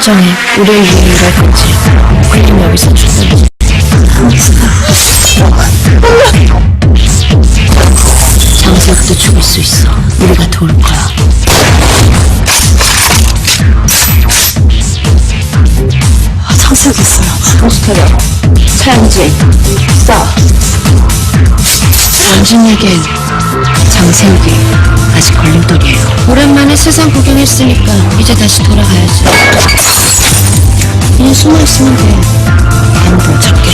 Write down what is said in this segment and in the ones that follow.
결정해. 우리를 위해 일할 건지, 그냥 여기서 죽을지. 장세혁도 죽을 수 있어. 우리가 도울 거야. 장세혁 있어요. 정수타려 차영진, 싸. 원진에겐 장세욱이 아직 걸림돌이에요. 오랜만에 세상 구경했으니까 이제 다시 돌아가야지. 그냥 숨어 있으면 돼. 아무도 못 찾게.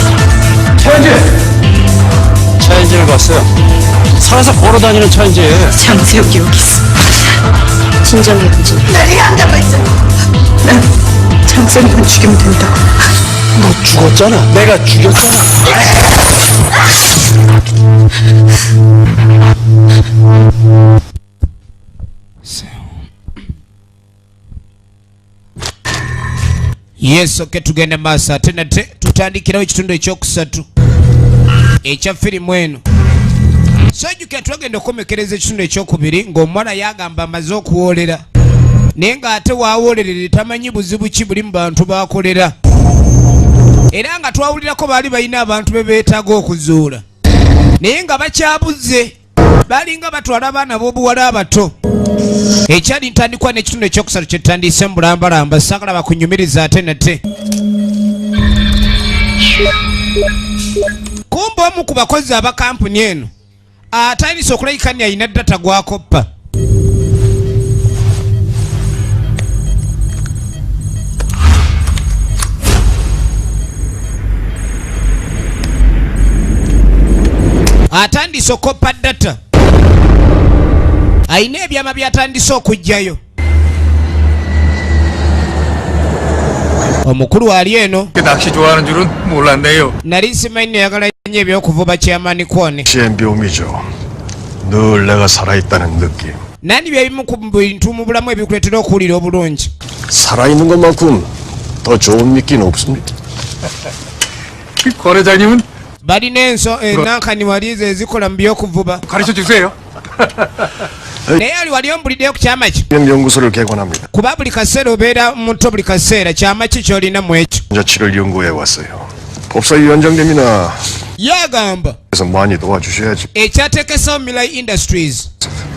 차현진! 차현진을 봤어요. 살아서 걸어다니는 차현진. 장세혁이 여기 있어. 진정해, 원진. 날 이해한다고 했잖아. 난 장세혁만 죽이면 된다고. 너 죽었잖아. 내가 죽였잖아. Yes, okay, tugende maaso ate nate tutandikirawo ekitundu ekyokusatu ekya firimu eno. Sojjukira twagenda okukomekereza ekitundu ekyokubiri ng'omuwala yagamba amaze okuwoolera, naye ng'ate waawoolerere tamanyi buzibu ki buli mu bantu bakolera, era nga twawulirako baali balina abantu be beetaaga okuzuula, naye nga bakyabuze, balinga batwala abaana b'obuwala abato. Ekyali ntandikwa n'ekitundu ekyokusatu kyetutandiise mu bulambalamba. Saagala bakunyumiriza ate nate. Kumba omu ku bakozi aba kampuni eno atandise okulabika ni alina data gwakoppa. Atandise okoppa data, alina ebyama byatandise okuggyayo. Omukulu ali eno. 낚시 좋아하는 줄은 몰랐네요. Nali simanyi neyagala nnyo ebyokuvuba, kyamani kwone. 시엔 묘미죠. 늘 내가 살아있다는 느낌. Nandi byebimu ku bintu mu bulamu ebikuleetera okuwulira obulungi. 살아있는 것만큼 더 좋은 미끼는 없습니다. 권 회장님은 Balina enso enankani walizo ezikola mu byokuvuba. 가르쳐 주세요. Naye ali wali ombuliddeyo ku kyama ki? 연구소를 개관합니다. Kuba buli kaseera obeera muto, buli kaseera kyama ki kyolina mu ekyo? 자치를 연구해 왔어요. 법사위원장님이나 Yagamba 그래서 많이 도와주셔야지. ekyateekesawo Milai Industries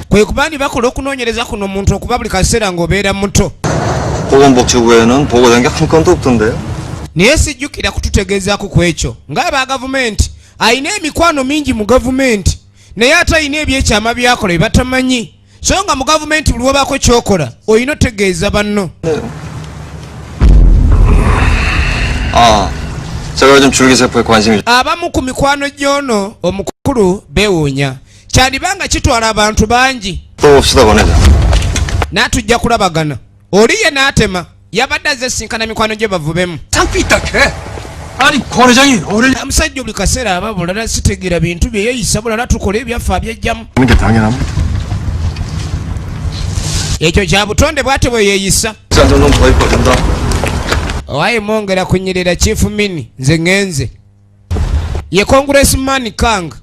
kwe kuba ni bakola okunoonyereza kuno omuntu okuba buli kaseera ng'obeera muto. 보건복지부에는 보고된 게 한 건도 없던데요. Naye sijjukira kututegeezaako ku ekyo ng'aba gavumenti alina emikwano mingi mu gavumenti, naye ate alina ebyekyama byakola bye batamanyi, so nga mu gavumenti buli wobaako kyokola olina otegeeza banno. 아, 제가 요즘 줄기세포에 관심이 Abamu ku mikwano gy'ono omukulu beewuunya, kyandibanga kitwala abantu bangi. 또 봅시다, 권 회장. N'atujja kulabagana oli ye n'atema yabadde azze sinkana mikwano gye bavubemu. 삐딱해. 아니 권 회장이 어릴 Omusajja buli kaseera aba bulala, sitegeera bintu bye yeeyisa bulala, tukola ebyaffe abyejjamu. 하는 게 당연합니다. Ekyo kya butonde, bwate bwe yeeyisa. 한 정도는 더 입거든다. Owaye mwongera kunyirira chief mini, nze ŋŋenze. Ye Congressman Kang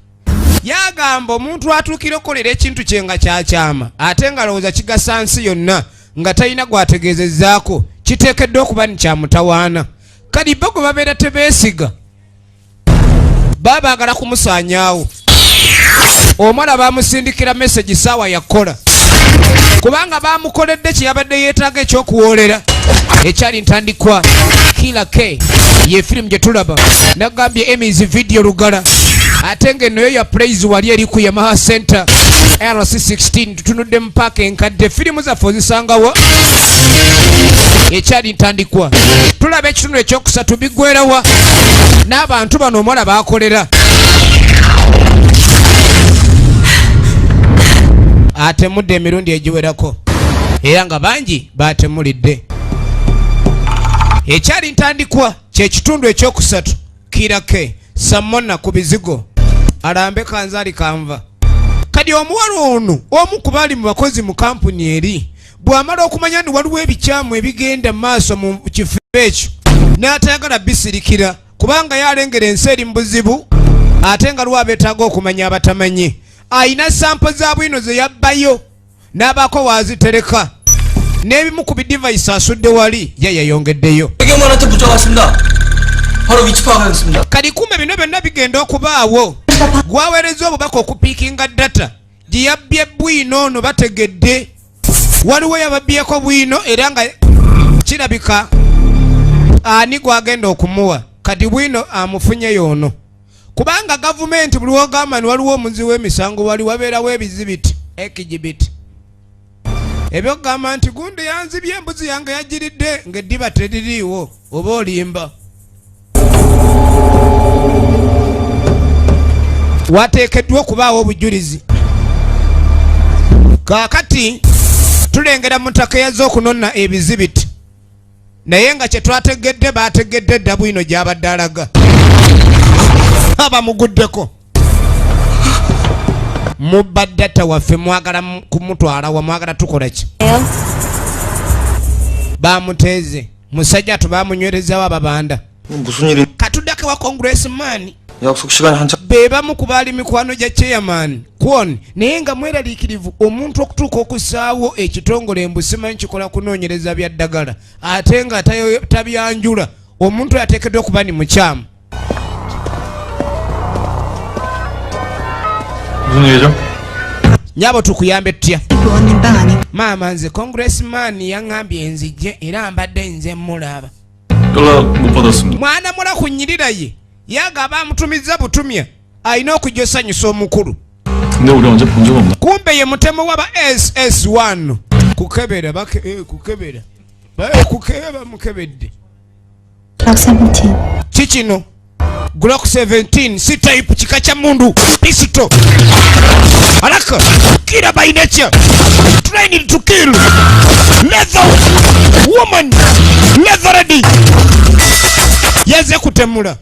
yagamba omuntu atuukira okukolera ekintu kye nga kyakyama ate nga lowooza kigasa nsi yonna nga talina gwategeezezzaako, kiteekeddwa okuba ni kyamutawaana. Kali bo gwe babeera tebeesiga, baba baagala kumusaanyaawo. Omwana bamusindikira message saawa yakola, kubanga bamukoledde kye yabadde yeetaaga ekyokuwoolera. Ekyali ntandikwa Killer K ye firimu gye tulaba. Nagambye Emis Video Lugala, ate ng'enoyo ya Praise wali eri ku Yamaha Center RC16. Tutunudde mu paaka enkadde, firimu zaffe ozisangawo. Ekyali ntandikwa, tulaba ekitundu ekyokusatu biggwerawa n'abantu bano omuwala bakolera atemudde emirundi egiwerako, era nga bangi batemulidde. Ekyali ntandikwa kyekitundu ekyokusatu, Killer K samona ku bizigo alambe kanzaali kanva. Kati omuwala ono omu ku baali mu bakozi mu kampuni eri bw'amala okumanya nti waliwo ebikyamu ebigenda mu maaso mu kifo ekyo, n'atayagala bisirikira, kubanga yalengera ensi eri mu buzibu, ate nga lwa abeetaaga okumanya abatamanyi. Ayina sample za bwino ze yabbayo n'abaako waazitereka. N'ebimu ku bidevice asudde wali ye yeyongeddeyo. 배경만한테 붙잡았습니다. 바로 위치 파악하겠습니다. Kati kumbe bino byonna bigenda okubaawo, gwaweereza obubaka okupiikinga data gye yabbye bwino ono. Bategedde waliwo yababbyeko bwino, era nga kirabika ani gwagenda okumuwa. Kati bwino amufunye yoono, kubanga gavumenti buli wogamba ni waliwo omuzi w'emisango, wali wabeerawo ebizibiti ekijibiti ebyokugamba nti gundi yanzibye embuzi yange yagiridde ng'eddiba teririiwo, oba olimba. Wateekeddwa okubaawo obujulizi. Kaakati tulengera mutaka eyazze okunona ebizibiti, naye nga kyetwategedde bategedde dda bwino gy'abadde alaga. Abamuguddeko mubba data waffe, mwagala kumutwala wa? Mwagala tukola ki? Bamuteeze musajja tubamunywerezawo ababanda. 무슨 일이? Katuddako wa congressman. 약속 시간이 한참 Be bamu ku baali mikwano gya chairman Kwon, naye nga mweraliikirivu omuntu okutuuka okussaawo ekitongole mbu simanyi kikola kunoonyereza bya ddagala, ate nga tabyanjula. Omuntu oyo ateekeddwa okuba ni mukyamu. 무슨 일이죠? Nyabo, tukuyambe tutya? 의원님 방 아닌 Maama, nze congressman yaŋŋambye nzijje, era mbadde nze mulaba. 연락 못 받았습니다. Mwana mula ku nnyirira ye yagaba amutumizza butumya, alina okujja osanyusa omukulu. 근데 우리 언제 본 적 없나? Kumbe ye mutemu waba SS1 kukebera kukebera kukebera bamukebedde. Glock 17. Kikino Glock 17 C type, kika kya mundu pistol, alaka killer by nature, trained to kill, leather woman, leather ready, yaze kutemula.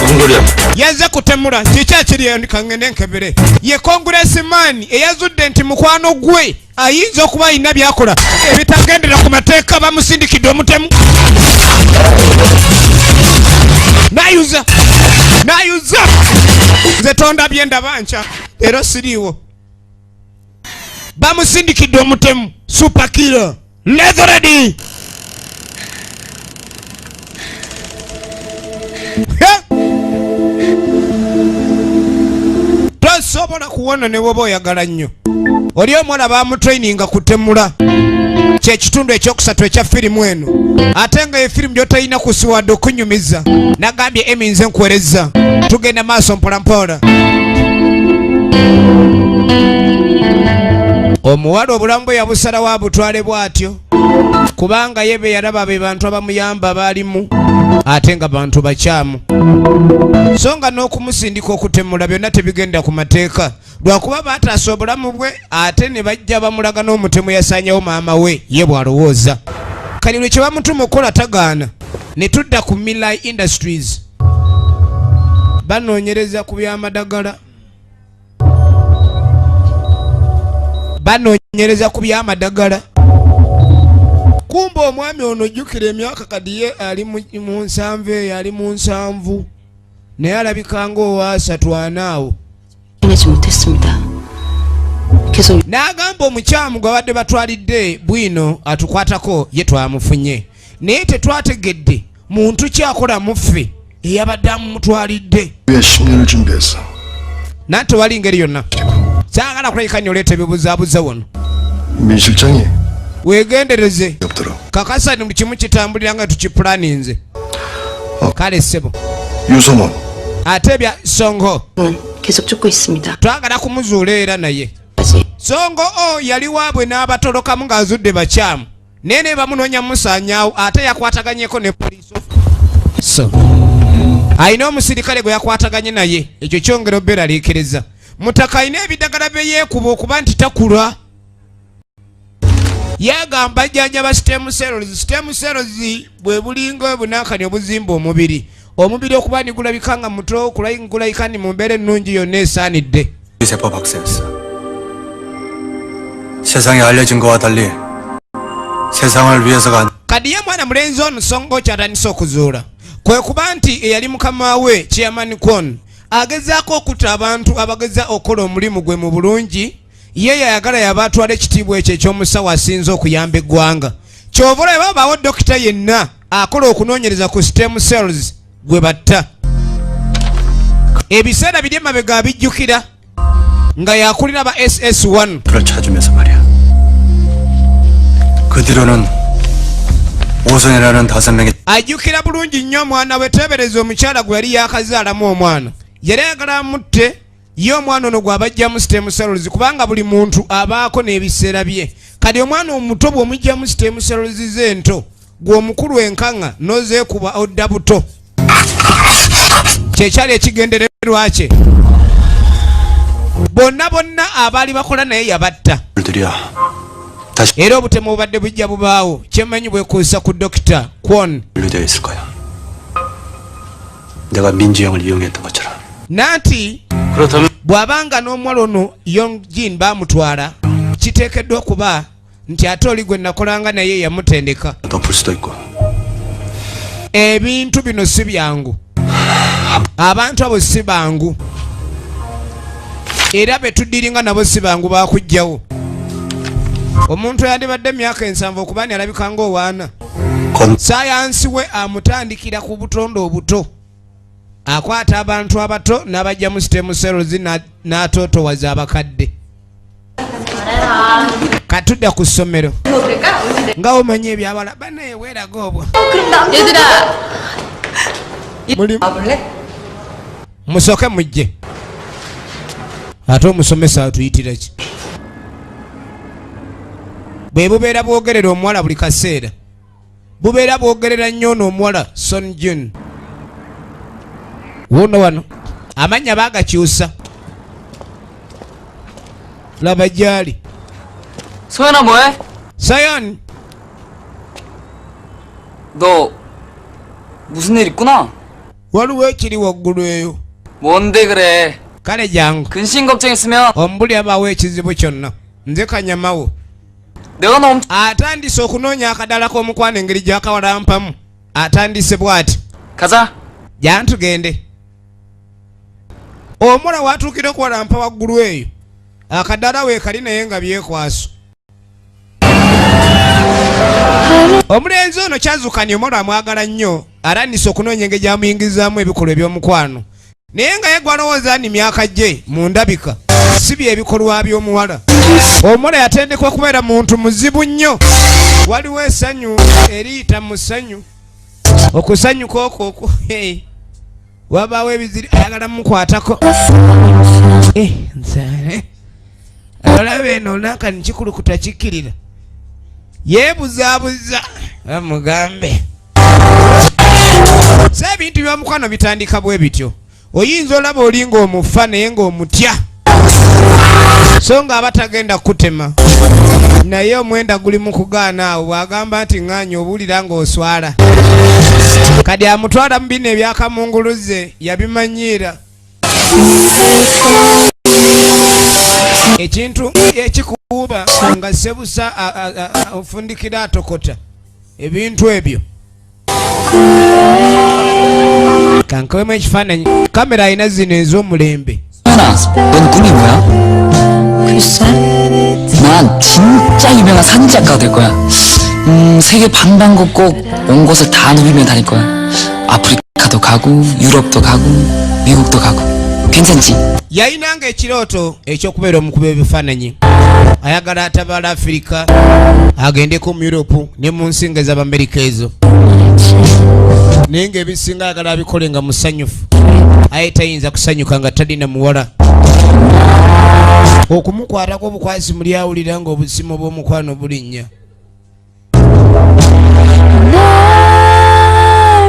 무슨 소리야? Yaze kutemula. Kiki ekiri? Kangende nkebere. Ye congressman eyazudde nti mukwano gwe ayinza okuba alina byakola ebitagendera ku mateeka, bamusindikidde omutemu. Nayuza nayuza, nze tondabye, ndaba nkya era siriiwo. Bamusindikidde omutemu, super killer, leather ready. He! Tosobola kuwona ne bwoba oyagala nnyo. Oli omuwala bamutraininga kutemula. Kyekitundu ekyokusatu ekya firimu eno, ate nga efirimu gyotalina kusiwadde okunyumiza. Nagambye emi nze nkuwereza, tugenda maaso mpolampola. Omuwala obulamu bwe yabusalawo abutwale bw'atyo, kubanga ye be yalaba be bantu abamuyamba baalimu, ate nga bantu bakyamu, so nga n'okumusindika okutemula byonna tebigenda ku mateeka, lwakuba baataasa obulamu bwe, ate ne bajja bamulaga n'omutemu yasaanyawo maama we. Ye bw'alowooza kali lwe kye bamutuma okukola tagaana. Ne tudda ku Milai Industries, banoonyereza ku byamadagala, banoonyereza ku byamadagala. Kumba omwami ono, jjukira emyaka kadi ye ali mu 70 eyo, ali mu 70, naye alabika ng'owaasatu anaawo. 해내지 못했습니다. 계속 N'agamba omukyamu gwe babadde batwalidde bwino atukwatako ye twamufunye, naye tetwategedde muntu kyakola muffe eyabadde amumutwalidde. 위해 10년을 준비했어. Naye tewali ngeri yonna, saagala kulabika nyo oleeta ebibuzaabuza wano. 민 실장이 Weegendereze. 없더라. Kakasa ni buli kimu kitambulira nga tukipulaninze. Kale ssebo. 유성원 Ate ebya Songo? 은 계속 쫓고 있습니다. Twagala kumuzuula era naye 아직 Songo o yali waabwe n'abatolokamu ng'azudde bakyamu, naye ne bamunoonya musaanyaawo. Ate yakwataganyeko ne poliisi, so alina omusirikale gwe yakwataganye naye. Ekyo kyongera obeeraliikiriza. Mutaka alina ebidagala bye yeekuba okuba nti takula. Yagamba ajjanjaba stem cells. Stem cells bwe bulinga obunankani obuzimba omubiri, omubiri okuba ni gulabika nga muto, gulabika ni mu mbeera ennungi yonna esaanidde. 세포 박사였어. 세상에 알려진 것과 달리 세상을 위해서가 아니 Kadi ye mwana mulenzi ono Songo kyatandise okuzuula kwe kuba nti eyali mukama we Chairman Kwon agezaako okutta abantu abageza okukola omulimu gwe mu bulungi. Ye yayagala yaba atwala ekitiibwa ekyo eky'omusawo asinze okuyamba eggwanga. Kyova olaba babaawo dokita yenna akola okunoonyereza ku stem cells gwe batta. Ebiseera biri emabega abijjukira nga yakulira ba SS1. 를 찾으면서 말이야. 그 뒤로는 오선이라는 다섯 명의 Ajjukira bulungi nnyo omwana we, teebereza omukyala gwe yali yakazaalamu omwana, yali ayagala amutte ye omwana ono gw'abajjamu stem cells, kubanga buli muntu abaako n'ebiseera bye. Kati omwana omuto bw'omugjamu stem cells z'ento, gw'omukulu enkaŋa n'ozeekuba odda buto. Kyekyali ekigendererwa kye. Bonna bonna abaali bakola naye yabatta. 들이야. 다시 Era obutemu bubadde bujja bubaawo, kyemmanyi bwekuusa ku Dokita Kwon. 분류되어 있을 거야. 내가 민지 형을 이용했던 것처럼. Nanti 그렇다면 bw'abanga n'omuwala ono Yongjin baamutwala, kiteekeddwa okuba nti ate oli gwe nakolanga naye yamutendeka. 덮을 수도 있고. Ebintu bino si byangu, abantu abo si bangu, era be tuddiringa nabo si bangu bakugjawo. Omuntu yandibadde emyaka 70 okuba ni alabika ng'owaana. 건 Sayansi we amutandikira ku butonde obuto, akwata abantu abato n'abajjamu stem cells n'atootowaza abakadde. Katudda ku ssomero nga omanyi ebyabala banaye weeraga obwo. 얘들아 Muli- 와볼래? Musooke mujje, ate omusomesa atuyitira ki? Bwe bubeera bwogerera omuwala buli kaseera, bubeera bwogerera nnyo ono omuwala Son Jun wuno wano, amannya baagakyusa, laba gyali. 소연아 뭐해? Sayon. 너 무슨 일 있구나? Waliwo ekiri waggulu eyo. 뭔데 그래? Kale jangu. 근심 걱정했으면 Ombuli abaawo ekizibu kyonna, nze kanyamawo. 내가 너 엄청 Atandise okunoonya akadala k'omukwano, engeri gyakawalampamu atandise bw'ati. 가자. Jantugende. Omuwala watuukira okuwalampa waggulu eyo, akadala weekali naye nga byekwaso. Omulenzi ono kyazukanye omuwala amwagala nnyo, atandise okunoonya engeri gyamuyingizaamu ebikolwa eby'omukwano, naye nga ye gwalowooza ni myaka gye mu ndabika si byebikolwa by'omuwala. Omuwala yatendekwa kubeera muntu muzibu nnyo. Waliwo essanyu eriyita mu ssanyu, okusanyuka okwo okwo, hey, wabaawo ebiziri ayagala mukwatako. Eh, nsaale olaba eno olaka nikikulukuta kikkirira, yeebuzaabuza bamugambe. So ebintu by'omukwano bitandika bwe bityo, oyinza olaba oli ng'omufa naye ng'omutya, so nga aba tagenda kutema, naye omwenda guli mu kugaana. Awo bw'agamba nti ŋŋaanya, obuulira ng'oswala. Kati amutwala mu bino ebyakamunguluze, yabimanyiira. Ekintu ekikuuba nga sebusa ofundikira atokota ebintu ebyo. Kankawemu ekifaananyi, kamera alina zino ez'omulembe. 소연아 넌 꿈이 뭐야? 글쎄. 난 진짜 유명한 사진작가가 될 거야. 세계 방방곡곡 온 곳을 다 누비며 다닐 거야. 아프리카도 가고 유럽도 가고 미국도 가고 괜찮지? Yayinanga ekirooto ekyokubeera omukuba ebifaananyi, ayagala atabaala Afirika, agendeko mu Europe ne mu nsinga ez'Abamerika ezo, naye ng'ebisinga ayagala abikole nga musanyufu, aye tayinza kusanyuka nga talina muwala okumukwatako obukwasi. Muli awulira ng'obusimu bw'omukwano bulinnya.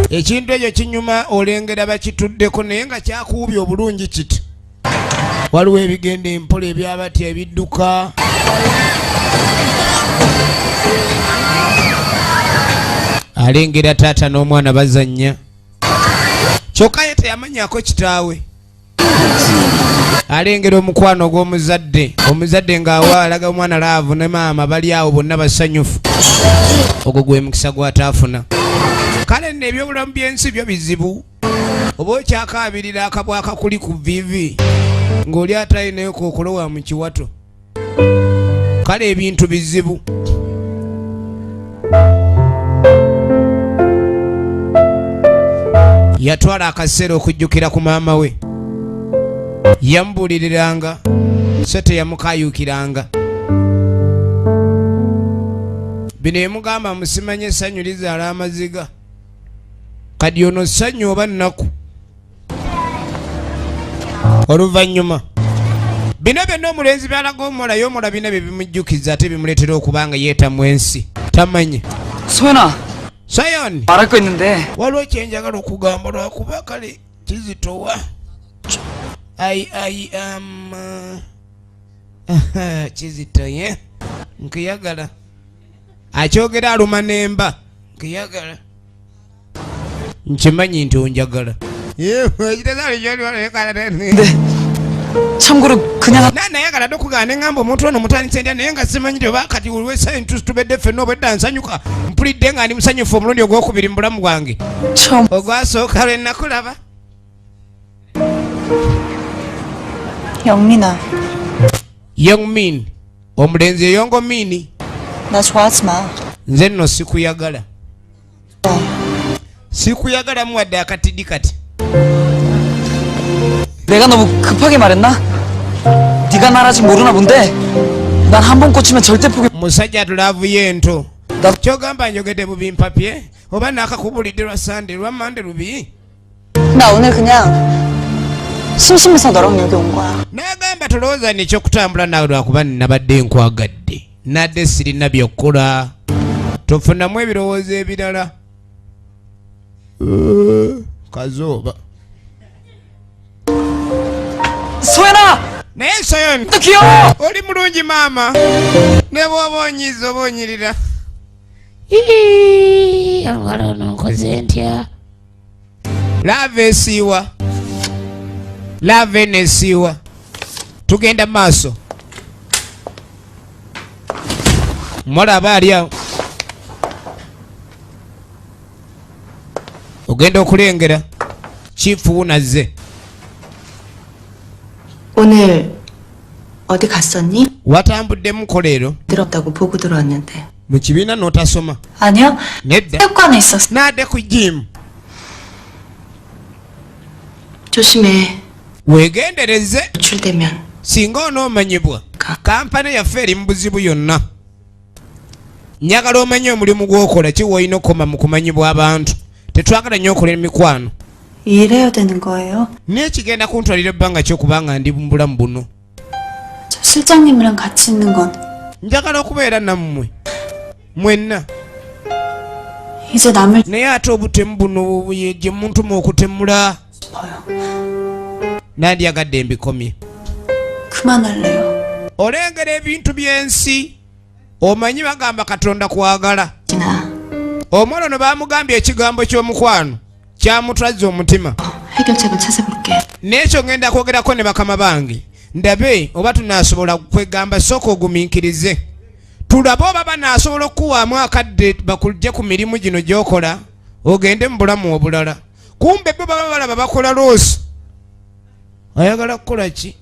Ekintu ekyo kinyuma, olengera bakituddeko naye nga kyakuubye obulungi kiti. Waliwo ebigenda empola, ebyabatya ebidduka. Alengera taata n'omwana bazannya, kyokka ye teyamanyako kitaawe. Alengera omukwano ogw'omuzadde, omuzadde ng'awa alaga omwana love, ne maama bali awo bonna basanyufu. Ogwo gwe mukisa gw'ataafuna. Kale nno ebyobulamu by'ensi byo bizibu, oba okyakaabirira akabwa akakuli ku vivi ng'oli atalinayo kookolo wa mu kiwato. Kale ebintu bizibu. Yatwala akaseera okujjukira ku maama we. Yamubuuliriranga so teyamukayukiranga. Bino yamugamba musimanye essanyu lizaala amaziga. Kati ono ssanyu oba nnaku? Oluvannyuma bino byonna omulenzi byalaga omuwala y'omuwala bina bye bimujjukiza ate bimuleetera okuba nga yeetamu ensi tamanyi. 소연아, Sayoni, 말할 거 있는데. Waliwo kyenjagala okugamba lwakuba kale kizitowa. I am kizitoye nkuyagala. Akyogera aluma nemba nkuyagala. Nkimanyi nti onjagala. 참고로 그냥 Nayagala dde okugaana ne ŋŋamba omuntu ono mutandise ndya naye nga simanyi nti oba kati olw'essanyu tubedde ffenna obwedda nsanyuka mpulidde nga ndi musanyufu omulundi ogwokubiri mu bulamu bwange. 처음 Ogwasooka lwe nakulaba. 영민아, Young Min, omulenzi eyongo mini. 나 좋아하지 마. Nze nno sikuyagala, sikuyagalamu wadde akatidi kati. 내가 너무 급하게 말했나? 네가 날 아직 모르나 본데 난 한 번 꽂히면 절대 포기 Musajja tulaavu y'ento. 나 Kyogamba njogedde bubimpapye oba naakakubulidde lwa Sande lwa Mande lubi. 나 오늘 그냥 심심해서 너랑 여기 온 거야. N'agamba tolowooza nekyokutambula naawe lwakuba nabadde nkwagadde nadde sirina byokkola tofunamu ebirowoozo ebirala. Kazooba. 소연아! Naye Soyoni, 너 귀여워! oli mulungi maama ne bw'oba onyiiza oba onyirira. Omuwala ono nkoze ntya? Love esiiwa, love eno esiiwa. Tugenda mu maaso. Omuwala aba ali awo ogenda okulengera chief wunazze. 오늘 어디 갔었니? Watambuddemu leero? 들었다고 보고 들어왔는데. Mu kibiina n'otasoma? 아니요, Nedda. 체육관에 있었어. N'adde ku jimu. 조심해. Weegendereze. 노출되면 Singa onoomanyibwa kampani yaffe eri mu buzibu yonna. Njagala omanye omulimu gw'okola ki woolina okukoma mu kumanyibwa abantu. Tetwagala nnyo okola emikwano. 일해야 되는 거예요? Naye kigenda kuntwalira ebbanga kyokubanga ndi mu bulamu buno. 저 실장님이랑 같이 있는 건 Njagala okubeera nammwe mwenna. 이제 남을 Naye ate obutemu buno ye gye muntuma okutemula. 싶어요. Nandyagadde mbikomye. 그만할래요. Olengera ebintu by'ensi omanyi bagamba Katonda kwagala. 진아, Omwana ono baamugambye ekigambo ky'omukwano kyamutwazza omutima. 해결책을 찾아볼게. N'ekyo ngenda kwogerako ne bakama bange ndabe oba tunaasobola kwegamba. Sooka ogumiikirize tulabe oba banaasobola okukuwaamu akadde bakujje ku mirimu gino gy'okola ogende mu bulamu obulala. Kumbe bo baba balaba bakola loosi ayagala kukola ki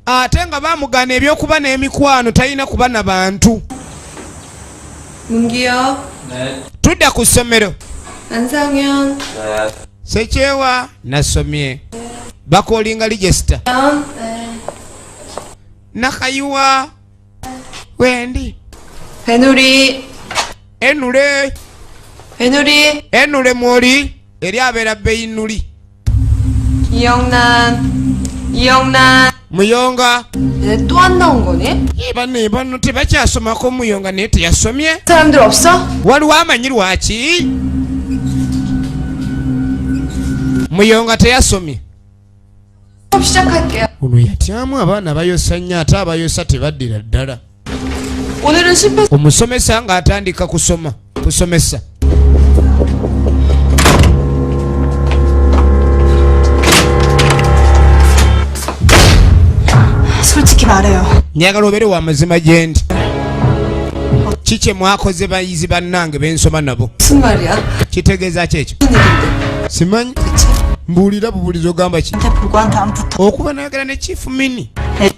ate nga bamugaana ebyokuba n'emikwano talina kuba na bantu. 문기요. Tudda ku ssomero. 안상현. Sekyewa nasomye bakolinga register. Nakayiwa wendi. 배누리. Enule. 배누리. Enule mwoli eri abeera beyinuli. 이영란. 이영란. Muyonga. 얘 또 안 나온 거니? Ye banne bano tebakyasomako Muyonga naye teyasomye. 사람들 없어? Waliwo amanyi lwaki Muyonga teyasomye? 수업 시작할게요. Ono yatyamu abaana bayosa nnyo ate abayosa tebaddira ddala. 오늘은 심폐 Omusomesa ng'atandika kusoma kusomesa. 솔직히 말해요. Njagala obeere wa mazima gye ndi. Ki kye mwakoze bayizi bannange bensoma nabo? 무슨 말이야? Kitegeeza ki ekyo? 무슨 일인데? Simanyi. 대체? Mbuulira bubulizi ogamba ki? 한테 보고한 다음부터 Okuba nayogera ne chief mini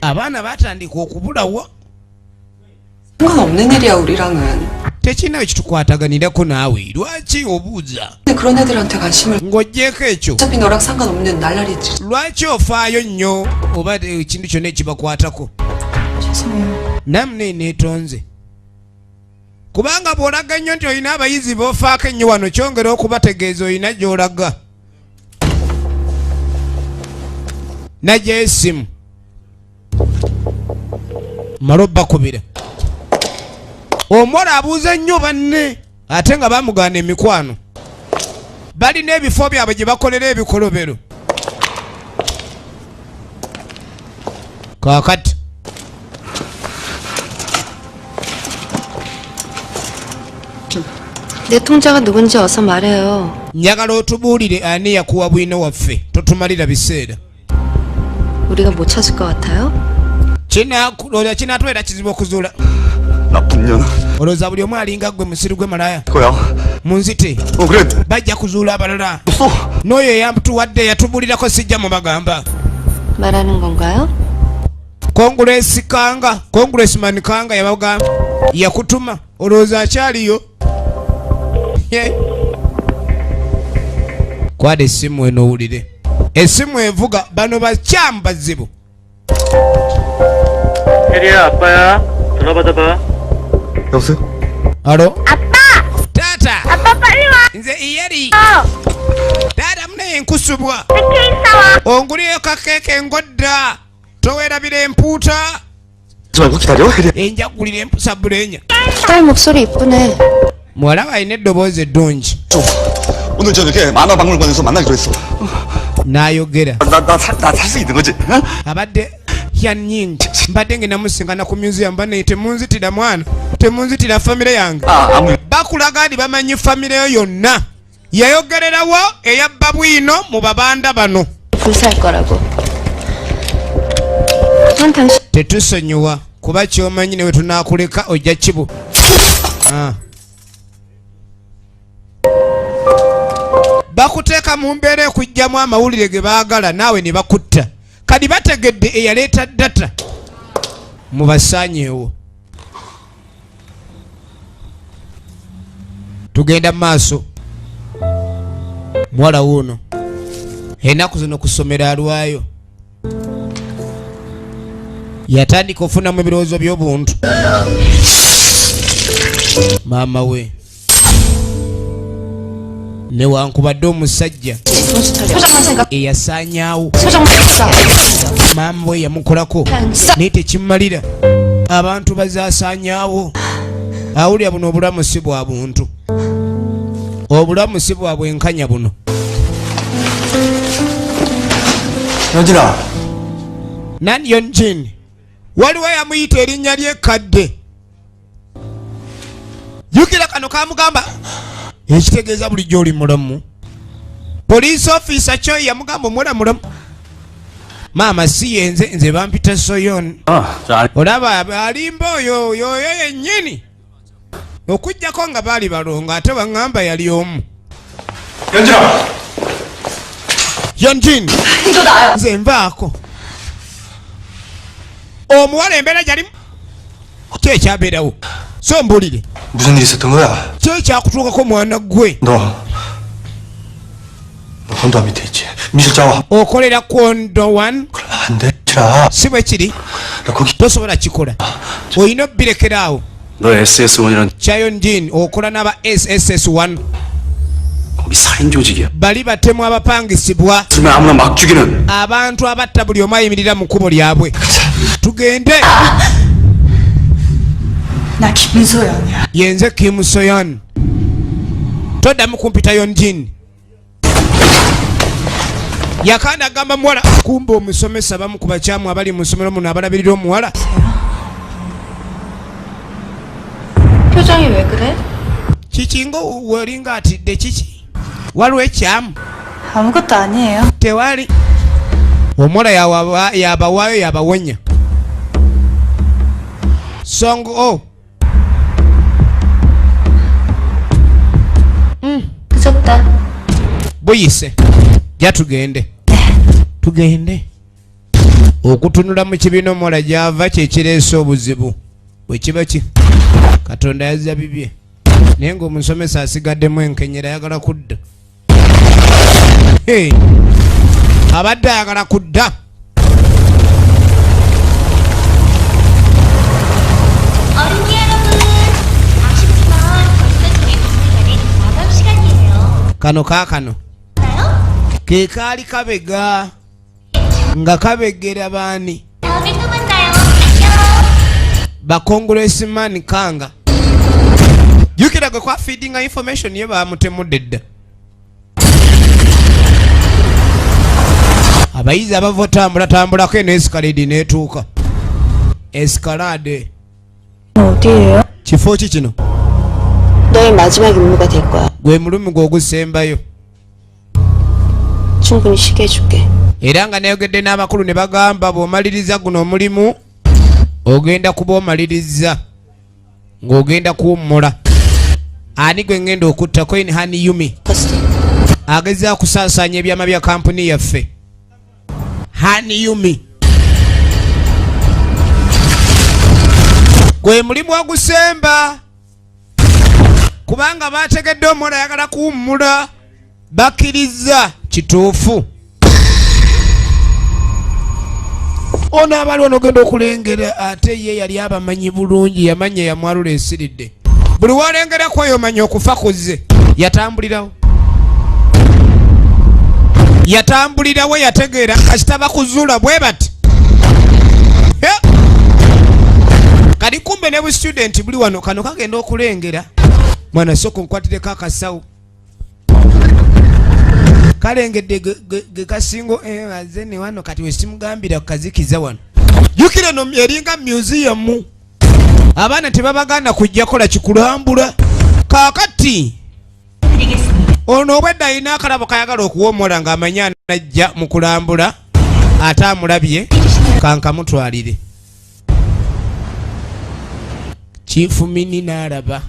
abaana batandika okubulawo. 상관없는 일이야 우리랑은. Tekirina we kitukwataganirako naawe, lwaki obuuza? 근데 그런 애들한테 관심을 Ng'oggyeko ekyo, 어차피 너랑 상관없는 날라리들. Lwaki ofaayo nnyo oba ekintu kyonna ekibakwatako? 죄송해요. Namune neetonze kubanga bw'olaga ennyo nti olina abayizi b'ofaako ennyo wano, kyongera okubategeeza olina gy'olaga. Najjayo essimu male obbakubira. Omuwala abuuza nnyo banne ate nga bamugaana emikwano. Balina ebifo byabwe gye bakolera ebikolobero. Kaakati 내 통자가 누군지 어서 말해요. Njagala otubuulire ani yakuwa bwino waffe, totumalira biseera. 우리가 못 찾을 것 같아요? Kinakulolya kinaatwera kizibu okuzuula. 나쁜 년. Olowooza buli omu alinga ggwe musiru gwe malaya? 거야. Munzite. 어 그래. Bajja kuzuula abalala. 없어. N'oyo eyamtuwadde yatubulirako, sijja mubagamba. 말하는 건가요? Congress Kanga, Congressman Kanga yabagamba yakutuma, olowooza akyaliyo? Ye. Kwata essimu eno owulire essimu evuga. Bano bakyamu bazibu. 혜리야 아빠야 전화 받아봐. 여보세요? Alo, taata. Nze iyeri taata munaye nkusubwa onguliyo kakeeke ngodda, towerabira empuuta. 하지 말고 기다려. 혜리야. Enjagulira empusa bulenya. 딸 목소리 이쁘네. Muwala we alina eddoboozi eddungi. 좀 오늘 저녁에 만화박물관에서 만나기로 했어. N'ayogera. 나나나살 수 있는 거지? 응? Abadde hyanyingi mbadde ngenda musingana ku museum. Bane, temunzitira mwana, temunzitira famire yange. 아 아무 Bakulaga nti bamanyi famire yo yonna. Yayogererawo eyabba bwino mu babanda bano. 불살 거라고. 난 당신 Tetusonyiwa kuba kyomanyi newe tunakuleka ojja kibu. Ah. Bakuteeka mu mbeera ekugjamu amawulire ge baagala naawe ne bakutta. Kati bategedde eyaleeta data, mubasaanyeewo. Tugenda mu maaso. Muwala wuuno ennaku zino ku ssomero alwayo, yatandika ofunamu ebirowoozo by'obuntu. Maama we newankubadde omusajja 소장만 생각. eyasaanyaawo 소장 maama we yamukolako naye tekimumalira. Abantu bazasaanyaawo. Awulira buno obulamu si bwa buntu, obulamu si bwa bwenkanya buno. 현진아. Nan Yonjin, waliwo yamuyita erinnya ly'ekkadde. Jjukira kano kamugamba ekitegeeza bulijjo oli mulamu. Police officer Choi yamugamba omuwala mulamu. Maama, si yenze, nze bampita Soyon. 아, 자, Olaba alimba oyo yoyo yennyini, okugjako nga baali balongo ate baŋŋamba yali omu. 현진아. Yonjin. 이거 나야. Nze nvaako. Omuwala embeera gyalimu ki ekyabeerawo? So mbulire. 무슨 일 있었던 거야? Ki ekyakutuukako mwana gwe? 너, 너 헌도함 밑에 있지? 미실자와 Okolera Kwondowan? 그러면 안 돼. 자, Si bwe kiri? 너 거기 Tosobola kikola, olina obbirekeraawo. 너 SS1이란 Chayonjin, okola n'aba SSS1. 거기 살인 조직이야. Bali batemu abapangisibwa. 있으면 아무나 막 죽이는. Abantu abatta buli omu ayimirira mu kkubo lyabwe. Tugende. 나 김소연이야. Yenze Kim Soyon, toddamu kumpita Yonjin. Yakanda agamba muwala kumba omusomesa bamu ku bakyamu abali mu ssomero muno abalabirira omuwala. 표정이 왜 그래? Kiki nga weolinga atidde? Kiki, waliwo ekyamu? 아무것도 아니에요. Tewali. Omuwala yabawaayo yabawonya song o. 늦었다. Buyise, ja tugende, tugende. Okutunula mu kibiina omuwala gyava kyekireese obuzibu. Bwe kiba ki Katonda yazza bibye, naye ng'omusomesa asigaddemu enkenyera, ayagala kudda. Hey! Abadde ayagala kudda. 어린이 여러분, 아쉽지만 벌써 저희 박물관은 마감 시간이에요. Kano kaakano ke kaali kabega nga kabegera baani? 다음에 또 만나요. 안녕. Ba congressman Kanga. Jjukira gwe kwa feedinga information ye bamutemudde dda. Abayizi abava otambulatambulako eno escalade n'etuuka escalade. 어디예요? Kifo ki kino? 너의 마지막 임무가 될 거야. Gwe mulumi gwe ogusembayo. 충분히 쉬게 해줄게. Era nga nayogedde n'abakulu ne bagamba bw'omaliriza guno omulimu ogenda kuba omaliriza ng'ogenda kuwummula. Ani gwe ngenda okutta? Koin Hani Yumi agezaako kusaasaanya ebyama bya kampuni yaffe. Hani Yumi gwe mulimu ogusemba, kubanga bategedde omuwala ayagala kuwummula, bakkiriza kituufu. Ono abali ono ogenda okulengera ate ye yali abamanyi bulungi, yamanya yamwalula esiridde. Buli walengera kweyo omanya okufa kuzze. Yatambulirawo, yatambulirawo, yategeera kasita bakuzuula bwe bati. He! Kati kumbe ne bu student buli wano. Kano kagenda okulengera mwana soko nkwatireko akasawo kalengedde ge kasingo aze ne wano. Kati wesimugambira kukazikiza wano. Jjukira no eringa museum, abaana tebabaganda kujja kola kikulambula. Kaakati ono obwedda alina akalabo kayagala okuwomola ng'amanyi anajja mu kulambula ate amulabye, kankamutwalire. Kifumini n'alaba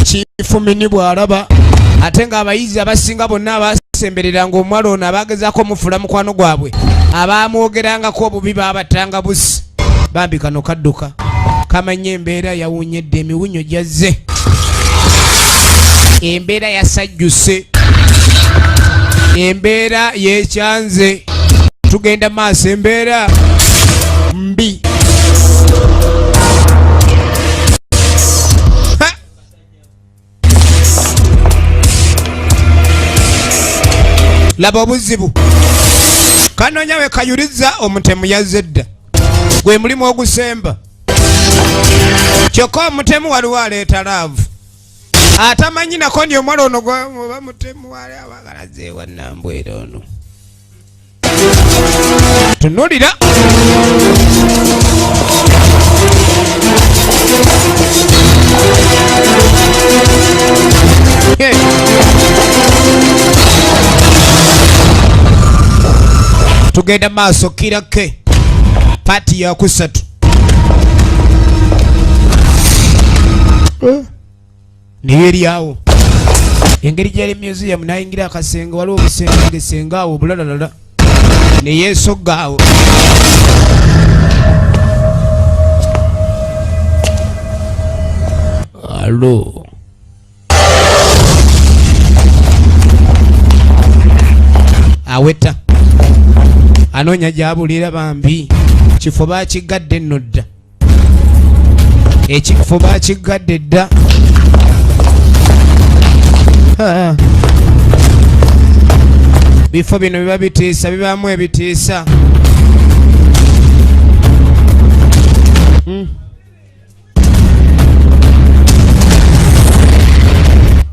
Kifumini bw'alaba ate ng'abayizi abasinga bonna abasembereranga omuwala ono abagezaako omufuula mukwano gwabwe abamwogerangako obubi baabatanga busi. Bambi kano kadduka kamanye embeera yawunyedde, emiwunyo gyazze, embeera yasajjuse, embeera yekyanze. Tugenda maaso, embeera mbi. Ha! Laba obuzibu kanoonya we kayuliza. Omutemu yazze dda, gwe mulimu ogusemba. Kyokka omutemu waliwo aleeta love atamanyi nako ndi omuwala ono oba mutemu wali abagalazeewa nambwera ono tunulira. Hey. Tugenda maaso kirake part yakusatu. Niyo eryawo engeri gyali museum nayingira akasenge, waliwo obusenge awo obulalalala neyesogga awo. Alo aweta anoonya gyabulira. Bambi kifo bakigadde nno dda, ekifo bakigadde dda. Ah. Bifo bino biba bitiisa, bibaamu ebitiisa.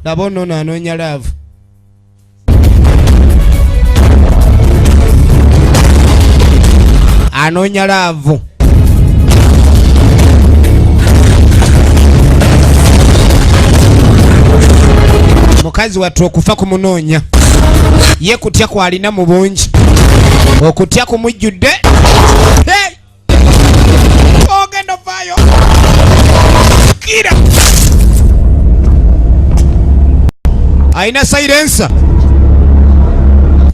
Laba ono ono anoonya love. Anoonya love. Mukazi wattu okufa kumunoonya ye kutya kwalina mu bungi, okutya kumujjudde. Hey! Ogenda ovaayo kira alina silencer,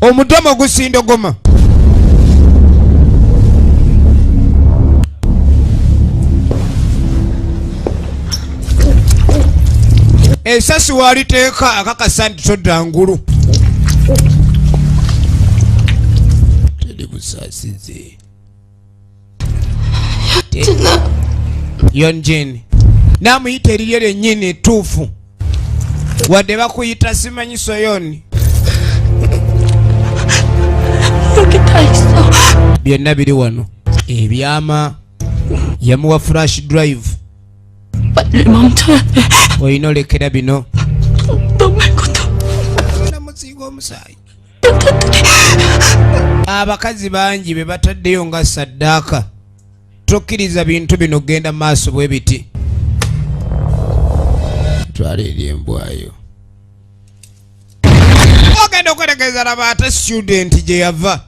omudomo gusindogoma. Esasi waliteeka akakasa nti todda ngulu. Teri busaasizi. Yonjin namuyita erirye lyennyini ettuufu, wadde bakuyita simanyi Soyoni. 여기 다 있어. Byonna biri wano ebyama. Yamuwa flash drive. 빨리 멈춰야 돼. Olina olekera bino. 너 말고도 Namusinga omusaayi. Abakazi bangi be bataddeyo nga saddaaka. Tokkiriza bintu bino kugenda mu maaso bwe biti. Twala eri embwayo. Ogenda okwetegereza, laba ate student gye yava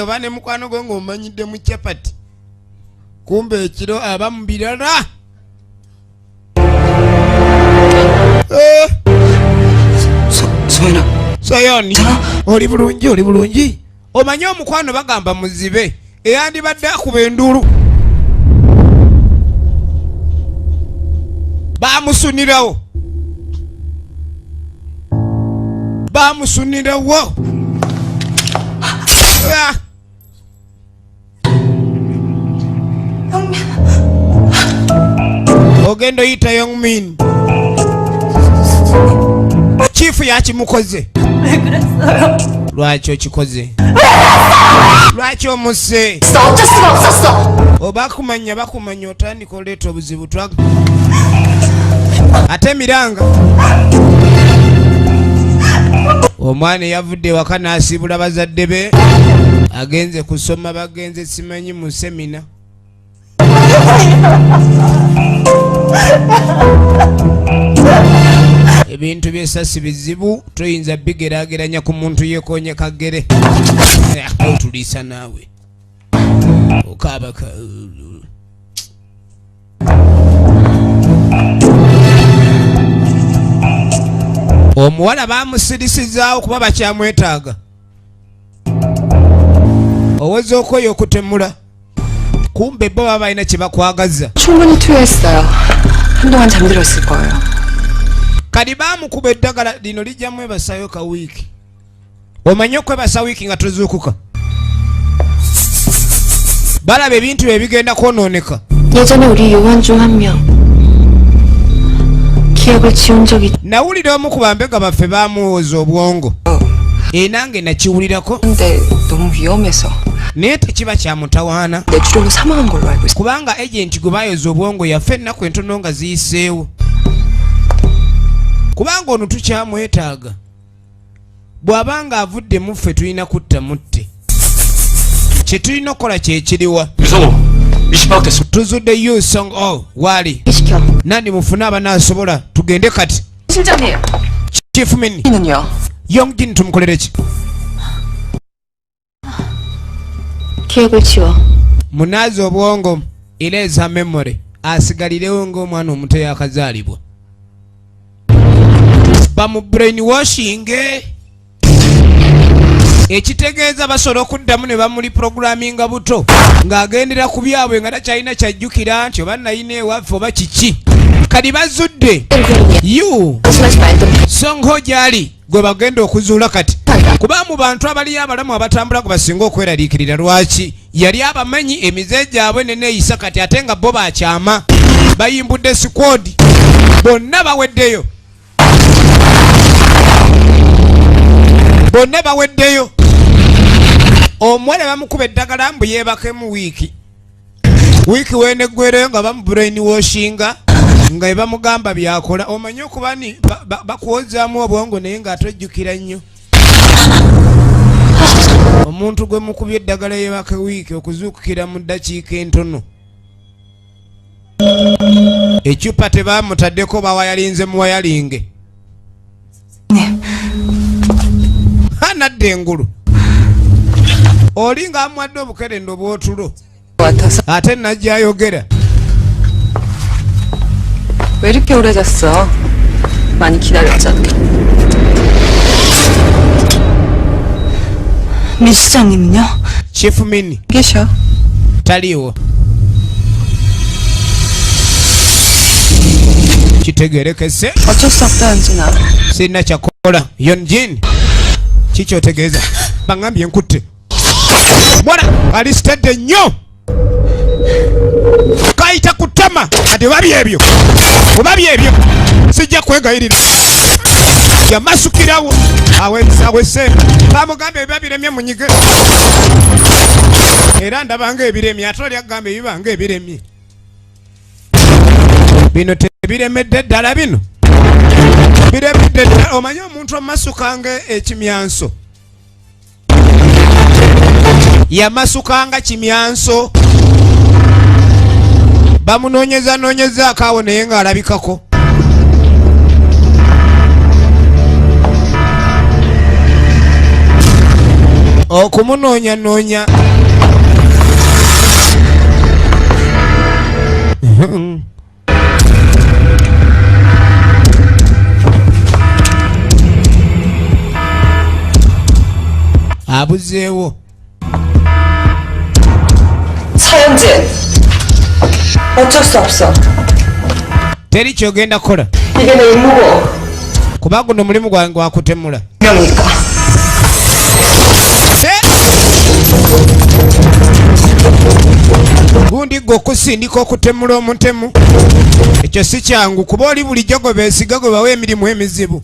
oba ne mukwano gwe ng'omanyidde mu capati, kumbe ekiro aba mu birala. Eh, 소연아. Soyoni, oli bulungi? Oli bulungi? Omanye omukwano bagamba muzibe, eyandibadde akuba enduulu bamusunirawo, bamusunirawo. Ah! Ogenda oyita Yongmin, chief yakimukoze. Lwaki okikoze? Lwaki omusse? 어쩔 수가 없었어. Oba kumanya bakumanya otandika oleeta obuzibu twaga ate emiranga. Omwana eyavudde ewaka n'asiibula bazadde be, agenze kusoma, bagenze simanyi mu seminar. Ebintu byesasi bizibu, toyinza bigeraageranya ku muntu yekonye kagere. Otuliisa naawe okaabaka. Omuwala bamusirisizaawo kuba bakyamwetaaga. Oweza okweyo okutemula, kumbe bo baba balina kye bakwagaza. 충분히 투여했어요. 한동안 잠들었을 거예요. Kati bamukuba eddagala lino lijja mwebasayo ka wiiki. Omanye okwebasa wiiki nga tozuukuka, balaba ebintu bye bigenda kwonooneka. 예전에 우리 요원 중 한 명 기억을 지운 적이 Nawulira omu ku bambega baffe bamuwoza obwongo, enange nakiwulirako. 근데 너무 위험해서 Naye tekiba kya mutawaana, 뇌출혈로 사망한 걸로 알고 있어요. kubanga agent gwe bayoza obwongo yafa ennaku entono nga ziyiseewo, kubanga ono tukyamwetaaga. Bw'abanga avudde mu ffe, tulina kutta mutte. Kye tulina okukola kyekiriwa? 유성호 위치 파악됐습니다. Tuzudde Yu Song O waali. 시켜. Nandi mufune abanaasobola, tugende kati. 실장님, Chief Min. 는요? Yongjin tumukolere ki? 기억을 지워. Munaazi obwongo, erase memory, asigalirewo ng'omwana omuto yakazaalibwa. Bamu brainwashing, ekitegeeza basobola okuddamu ne bamuli programinga buto ng'agendera ku byabwe nga takyalina kyajjukira nti oba nayina ewaffe oba kiki. Kati bazudde Yu 의심하지 말도. Songho gyali gwe bagenda okuzuula kati, kuba mu bantu abaliyo abalamu abatambula gwe basinga okweraliikirira. Lwaki? Yali abamanyi emize gyabwe neneeyisa kati, ate nga bo bakyama. Bayimbudde squad, bonna baweddeyo, bonna baweddeyo. Omuwala bamukuba eddagala mbu yeebakemu wiiki. Wiiki weneggwereyo nga bamu brainwashinga nga ebamugamba byakola. Omanye okuba ni bakwozaamu obwongo naye ng'atojjukira nnyo. Omuntu gwe mukubye eddagala yeebake wiiki, okuzuukukira mu ddakiika entono. Ekyupa tebamutaddeko, bawayalinze muwayalinge nadda engulu. Oli ng'amuwadde obukerendo bw'otulo 같아서 ate najja ayogera. 왜 이렇게 오래 잤어? 많이 기다렸잖아. 민 시장님은요? Chief Min 계셔. Taliiwo. Kitegerekese. 어쩔 수 없다 현진아. Sirina kyakukola. Yonjin, kikyotegeeza baŋambye nkutte mwana ali sitedde nnyo kayita kutama kati oba byebyo oba byebyo sijja kwegayirira yamasukirawo awesemba bamugamba ebiba biremye munyige era ndabanga ebiremye ate oli agamba ebibanga ebiremye bino tebiremedde ddala bino biremedde ddala omanye omuntu omasukanga ekimyanso yamasukanga kimyanso bamunoonyeza noonyezaako awo naye ng'alabikako okumunoonyanoonya abuzeewo. 서현진, 어쩔 수 없어. Teri kyogenda kukola. 이게 내 임무고. Kuba guno mulimu gwange gwa kutemula. 명이니까. Gundi gwe okusindika okutemula omutemu ekyo si kyangu kuba oli bulijjo gwe beesiga gwe bawa emirimu emizibu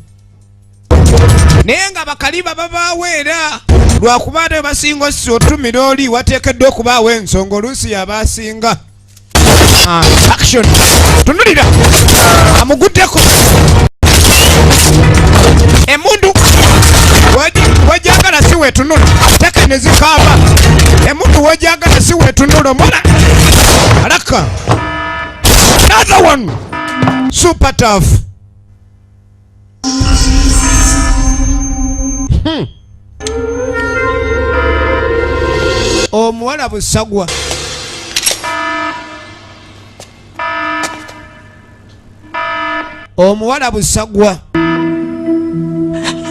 naye nga bakaliba babaawo era lwakuba ate basinga ossi otumira oli wateekeddwa okubaawo ensonga oluusi yabasinga. Action tunulira amuguddeko emundu wejagala si wetunula teke nezikaaba emundu wejagala si wetunula omwana alaka another one super tough. Omuwala busagwa omuwala busagwa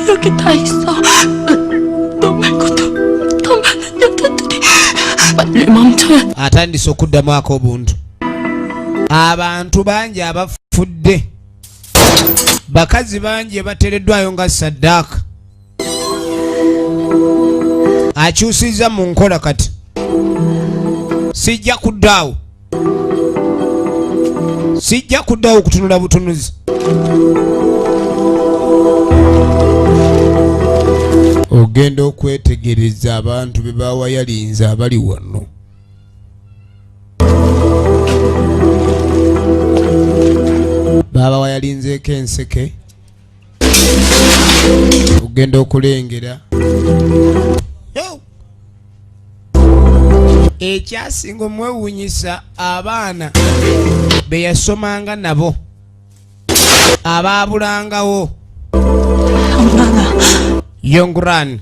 여기 다 있어. 너 말고도 더 많은 여자들이 빨리 멈춰야. Atandise okuddamu ak'obuntu. Abantu bangi abafudde, bakazi bangi bateereddwayo nga saddaaka. Akyusizza mu nkola kati sijja kuddaawo, sijja kuddaawo kutunula butunuzi. Ogenda okwetegereza abantu be bawayalinze abali wano. Babawayalinzeeko enseke, ogenda okulengera ekyasinga omwewuunyisa abaana be yasomanga nabo abaabulangawo. Yongran,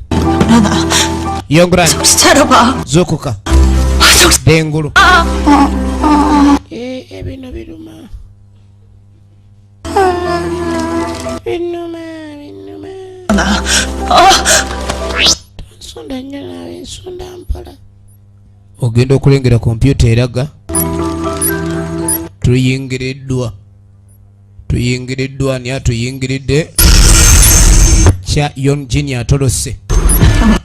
Yongran, zukuka dengulu ebino biruma binuma binuma nsunda nnyo naawe nsunda mpola. Ogenda okulengera kompyuta eraga tuyingiriddwa tuyingiriddwa ni atuyingiridde kya Yonjin atolose.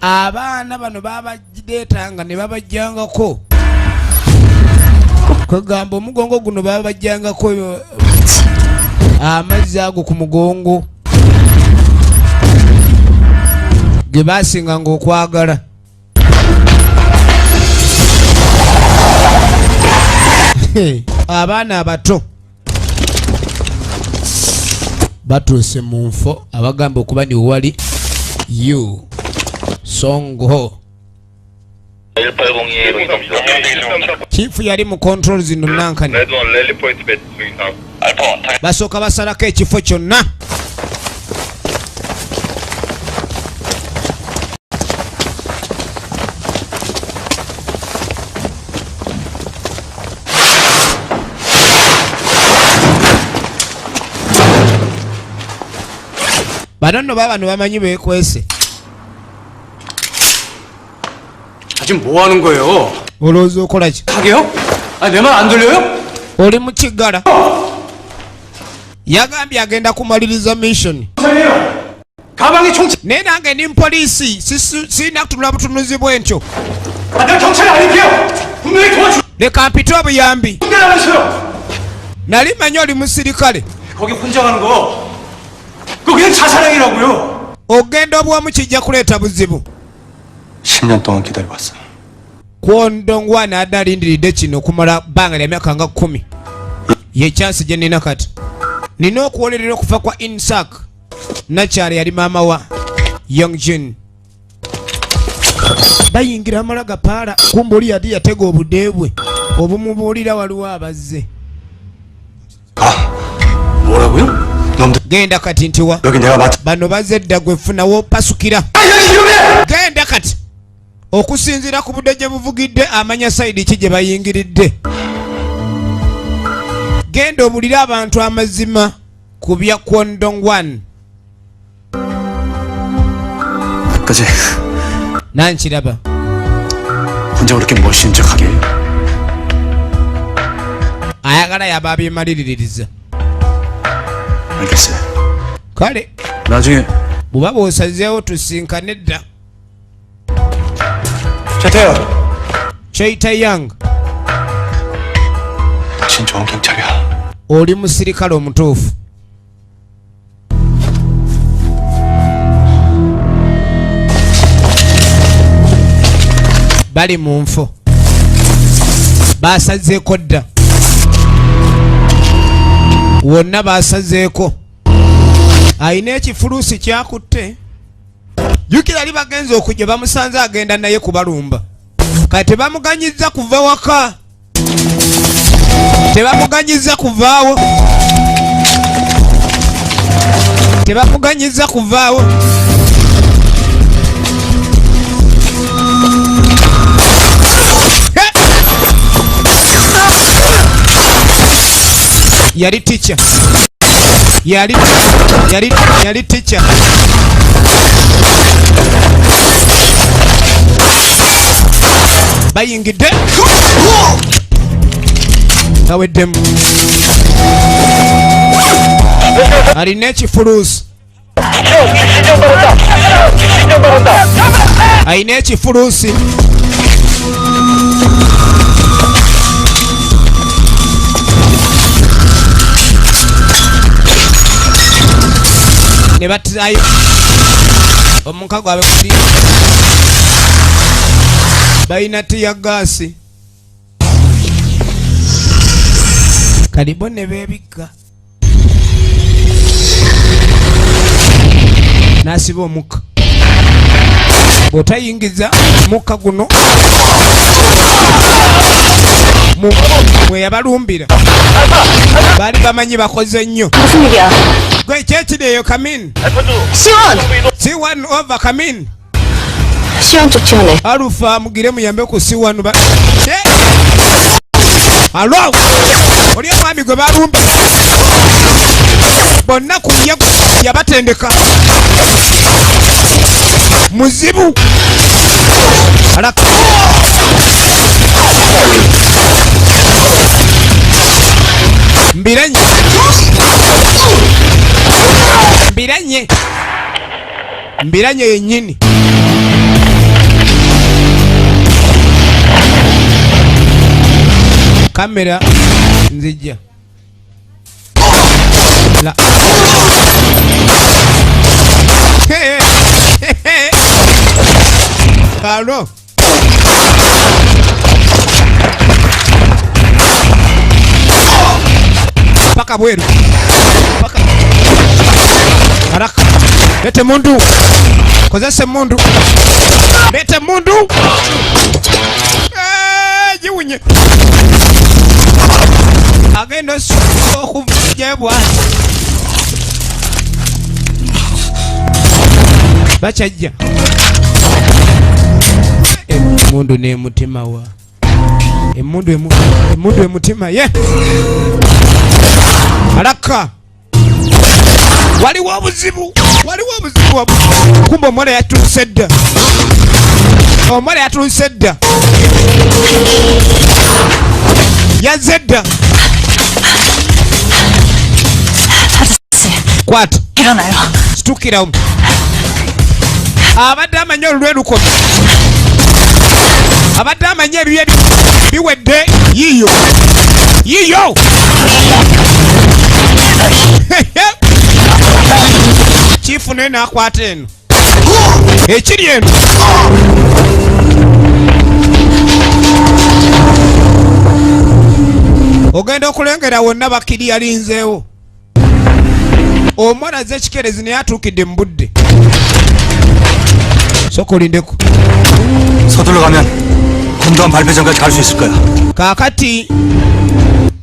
Abaana bano babagireetanga ne babajjangako kwegamba omugongo guno babajjangako amazzi ago ku mugongo ge baasinganga okwagala. Abaana abato batuuse mu nfo abagamba okuba ni wali yu Songho. Chifu yali mu control zino nankani basooka basalako ekifo kyonna. Bano nno baabano bamanyi beekwese. 지금 뭐 하는 거예요? Olowooza okola ki? 하게요? 아니 내 말 안 들려요? Oli mu kiggala. Yagambye agenda kumaliriza mission. 가방에 총. Naye nange ndi mupoliisi, sirina kutunula butunuzi bwentyo. 아, 내가 경찰이 아닐게요. 분명히 도와줄. Leka mpite obuyambi. 라면서요. Nali manyi oli musirikale. 거기 혼자 가는 거. 그거 그냥 자살행위라고요. Ogenda obwamu kijja kuleeta buzibu. 10년 동안 기다려왔어. Kwondongwana adde alindiridde kino okumala bbanga lya myaka nga 10. Ye chance gye nnina kati, nina okuwolerera okufa kwa Insak. Nakyala yali maama wa Youngjin. Bayingira amala gapaala, kumba oli yali yatega obudde bwe obumubuulira waliwo abazze. 뭐라고요? 놈들 Genda kati ntiwa 여기 내가 맡. Bano bazze dda, gwe funawo pasukira, genda kati. Okusinziira ku budde gye buvugidde, amanya side ki gye bayingiridde. Genda obulire abantu amazima ku bya Kwondongwan. 끝까지 Nankiraba. 혼자 그렇게 멋있는 척하게. Ayagala yaba abyemaliririza. 알겠어요. Kale. 나중에 Bw'oba bw'osazeewo tusinkane dda. 최태현. Chaita Yang. 당신 좋은 경찰이야. Oli musirikale omutuufu. Bali mu nfo, basazeeko dda wonna, basazeeko. Ayina ekifuluusi kyakutte. Jjukira ali bagenza okujja bamusanze agenda naye kubalumba. Kati tebamuganyiza kuva waka, tebamuganyiza kuvaawo, tebamuganyiza kuvaawo. He! Yali tica, yali tica. Bayingidde, taweddemu. Alina ekifuluusi, alina ekifuluusi. Ne batirayo omuka gwabwe guli, balina tear gas kalibo ne beebikka n'asiba omukka. Bw'otayingiza mukka guno mwe yabalumbira, baali bamanyi bakoze nnyo. 무슨 일이야? Gwe kyekiri eyo? Kamin. 시원! C1, over. Kamin. 시원 쪽 지원해. Alpha, mugire muyambe ku C1 ba. Alo, oli omwami gwe balumba bonna ku ye yabatendeka muzibu alaka. Mbiranye, mbiranye, mbiranye yennyini. Kamera nzijja la. Hey, hey, hey. Alo, paka bweru, paka haraka. Lete mundu, kozesa mundu, lete mundu. Eh, jiwunye agenda okuvujebwa bakyajja emundu nemutima wa emundu emundu emutima ye haraka. Waliwo obuzibu, waliwo obuzibu. Kumbe omuwala yatuuse dda, omuwala yatuuse dda, yazze dda. Kwata. 일어나요. Situkirawo. Abadde amanyi olulwe lukomye, abadde amanyi ebibye biwedde. Yiyo yiyo, chief naye nakwata eno ekiri eno. Ogenda okulengera wonna bakiri yalinzeewo. Omwana azze ekikerezi naye atuukidde mu budde. Sooka olindeko. 서둘러 가면 군도안 발표 전까지 갈 수 있을 거야. Kaakati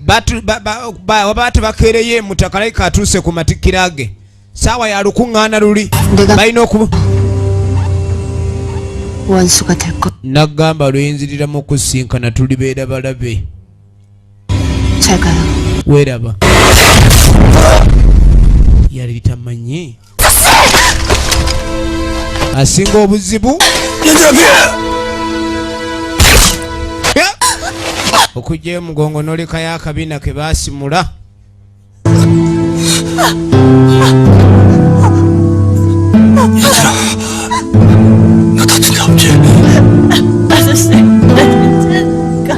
waba tebakeereyo emutaka, layika atuuse ku matikkira ge. Saawa ya lukuŋŋaana luli balina okuba. 원수가 될 것. Nagamba luyinziriramu okusinkana tulibeera balabe. 잘 가요. Weeraba yali tamanyi asinga obuzibu okugyayo omugongo n'olekayo akabina ke baasimula. 너 다친 데 없지? 아저씨, 나 괜찮으니까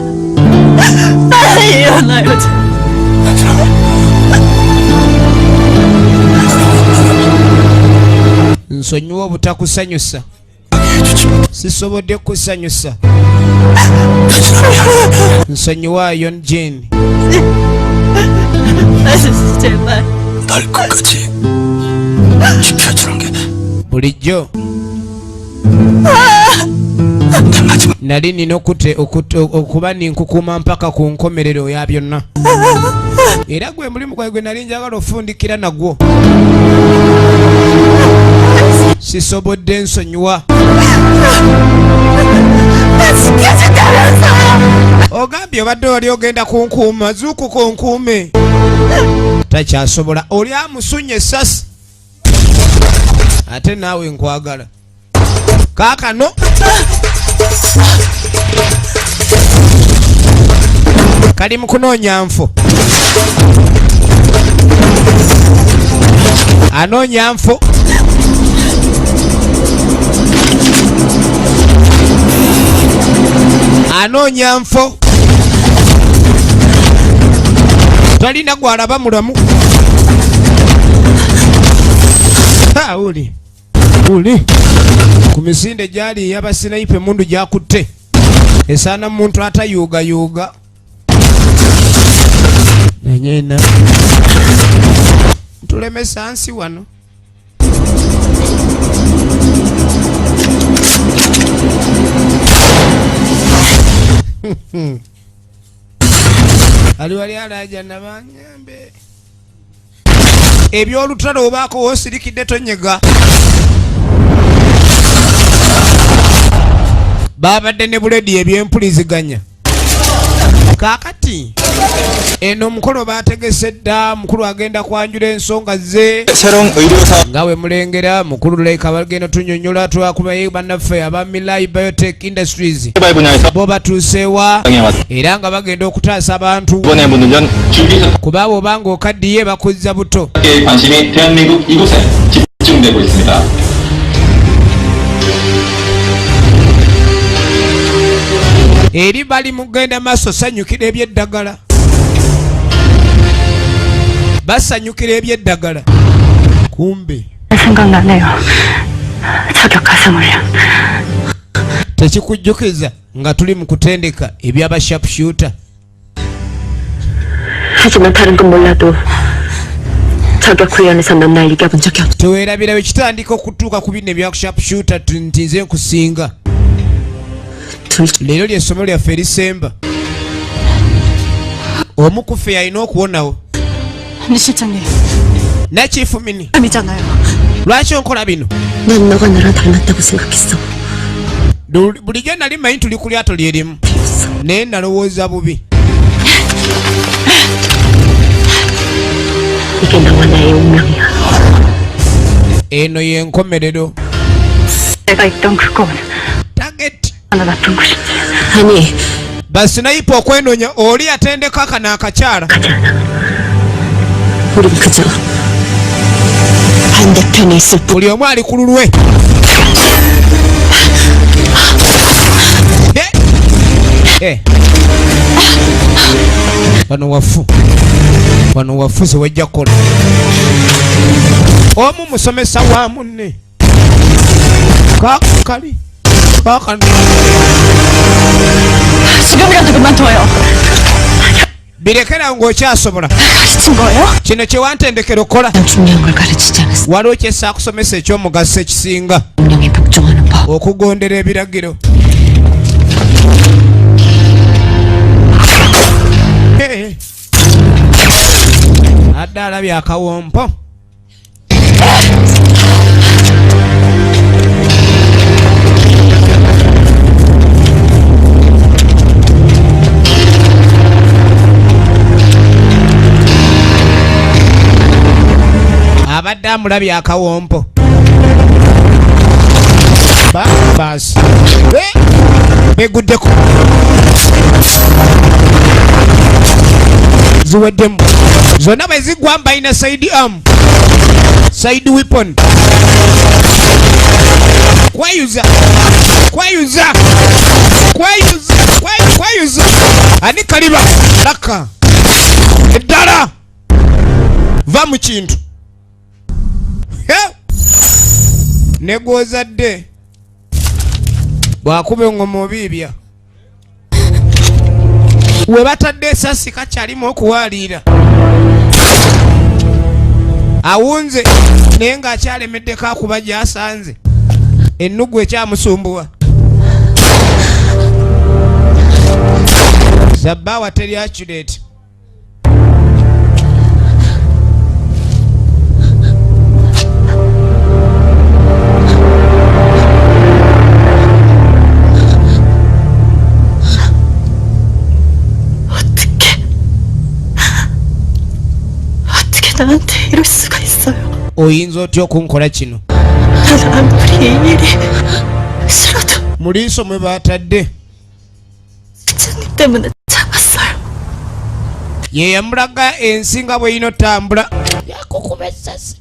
빨리 일어나요. Nsonyiwa obutakusanyusa, sisobodde kukusanyusa, nsonyiwaayo Jane. 아저씨, 제발. 날 끝까지 지켜주는 게 Bulijjo 내 마지막 nali nina okuba ninkukuuma mpaka ku nkomerero ya byonna, era gwe mulimu gwange gwe nali njagala ofundikira nagwo, sisobodde, nsonyiwa. Ogambye obadde wali ogenda kunkuuma, zuukuka onkuume. Takyasobola, oli amusunye essasi, ate naawe nkwagala. Kaakano kali mu kunoonya nfo, anoonya nfo. Anoonya nfo, talina gwalaba mulamu. Ha, uli uli ku misinde gyali ey'abasinayipa, emundu gyakutte esaana muntu atayuugayuuga enyena tulemesa nsi wano. Ali wali alaja nabanyambe ebyolutalo obaako wosirikidde tonyega. Babadde ne buledi ebyempuliziganya. Kaakati eno omukolo bategese dda, mukulu agenda kwanjula ensonga ze 새로운 의료사 nga we mulengera mukulu Leka bagenda tunyonyola twakubaye bannaffe aba Milai Biotech Industries 개발 분야에서 bo batuusewa 당해 왔 era nga bagenda okutaasa abantu 이번에 문을 연 줄기세포계의 kuba bw'obanga okaddiye bakuzza buto. 관심이 대한민국 이곳에 집중되고 있습니다. Eri bali mugenda maaso sanyukira ebyeddagala, basanyukira ebyeddagala kumbe 생각나네요. 저격 가상훈련. Tekikujjukiza nga tuli mu kutendeka ebyaba sharpshooter? 하지만 다른 건 몰라도 저격 훈련에서 넌 날 이겨본 적이 없어. Teweerabira bwe kitandika okutuuka ku bino ebya sharpshooter nti nze nkusinga. Leero lyessomero lyaffe erisemba, omu ku ffe yalina okuwonawo. 아니 실장님, Nakifumini, 아니잖아요. lwaki onkola bino? 난 너가 나랑 닮았다고 생각했어. Bulijjo nali mmanyi tuli ku lyato lyerimu, naye nalowooza bubi. 이게 너와 나의 운명이야. Eno y'enkomerero. 내가 있던 그곳 Target 얼마나 나쁜 곳인지. 아니, basinayipa okwenonya oli atendeka kano akakyala. 가지 않아. 우린 그저 내 편에 있을 뿐. Buli omu ali ku lulwe. Eh! Eh. Wano wafu, wano wafu, sewajja kukola. Omu musomesa wa munne kakali kakano. 지금이라도 그만둬요. Birekera ng'okyasobola. 가르친 거예요? Kino kyewantendekera okukola. 중요한 걸 가르치지 않았어. Waliwo kyesaakusomesa ekyomugaso ekisinga. 명령에 복종하는 법. Okugondera ebiragiro. Eh. Adde alabye akawompo. Abadde amulabye akawompo. Baasi. Eh! Beguddeko. Ziweddemu zonna bwe ziggwa balina side arm, side weapon, kweyuza, kweyuza, kweyuza, kweyuza. Ani kaliba laka eddala va mu kintu. Ne gw'ozadde bw'akuba engoma obiibya we batadde esasi kakyalimu okuwaaliira awunze naye ng'akyalemeddeko akuba gy'asanze ennugu ekyamusumbuwa. Zabbaawa teri accurate. 어떻게 어떻게 나한테 이럴 수가 있어요? Oyinza otya okunkola kino? 난 아무리 이 일이 싫어도 Mu liiso mwe baatadde. 부처님 때문에 참았어요. Ye yamulaga ensi nga bw'erina otambula. Yakukuba essasi.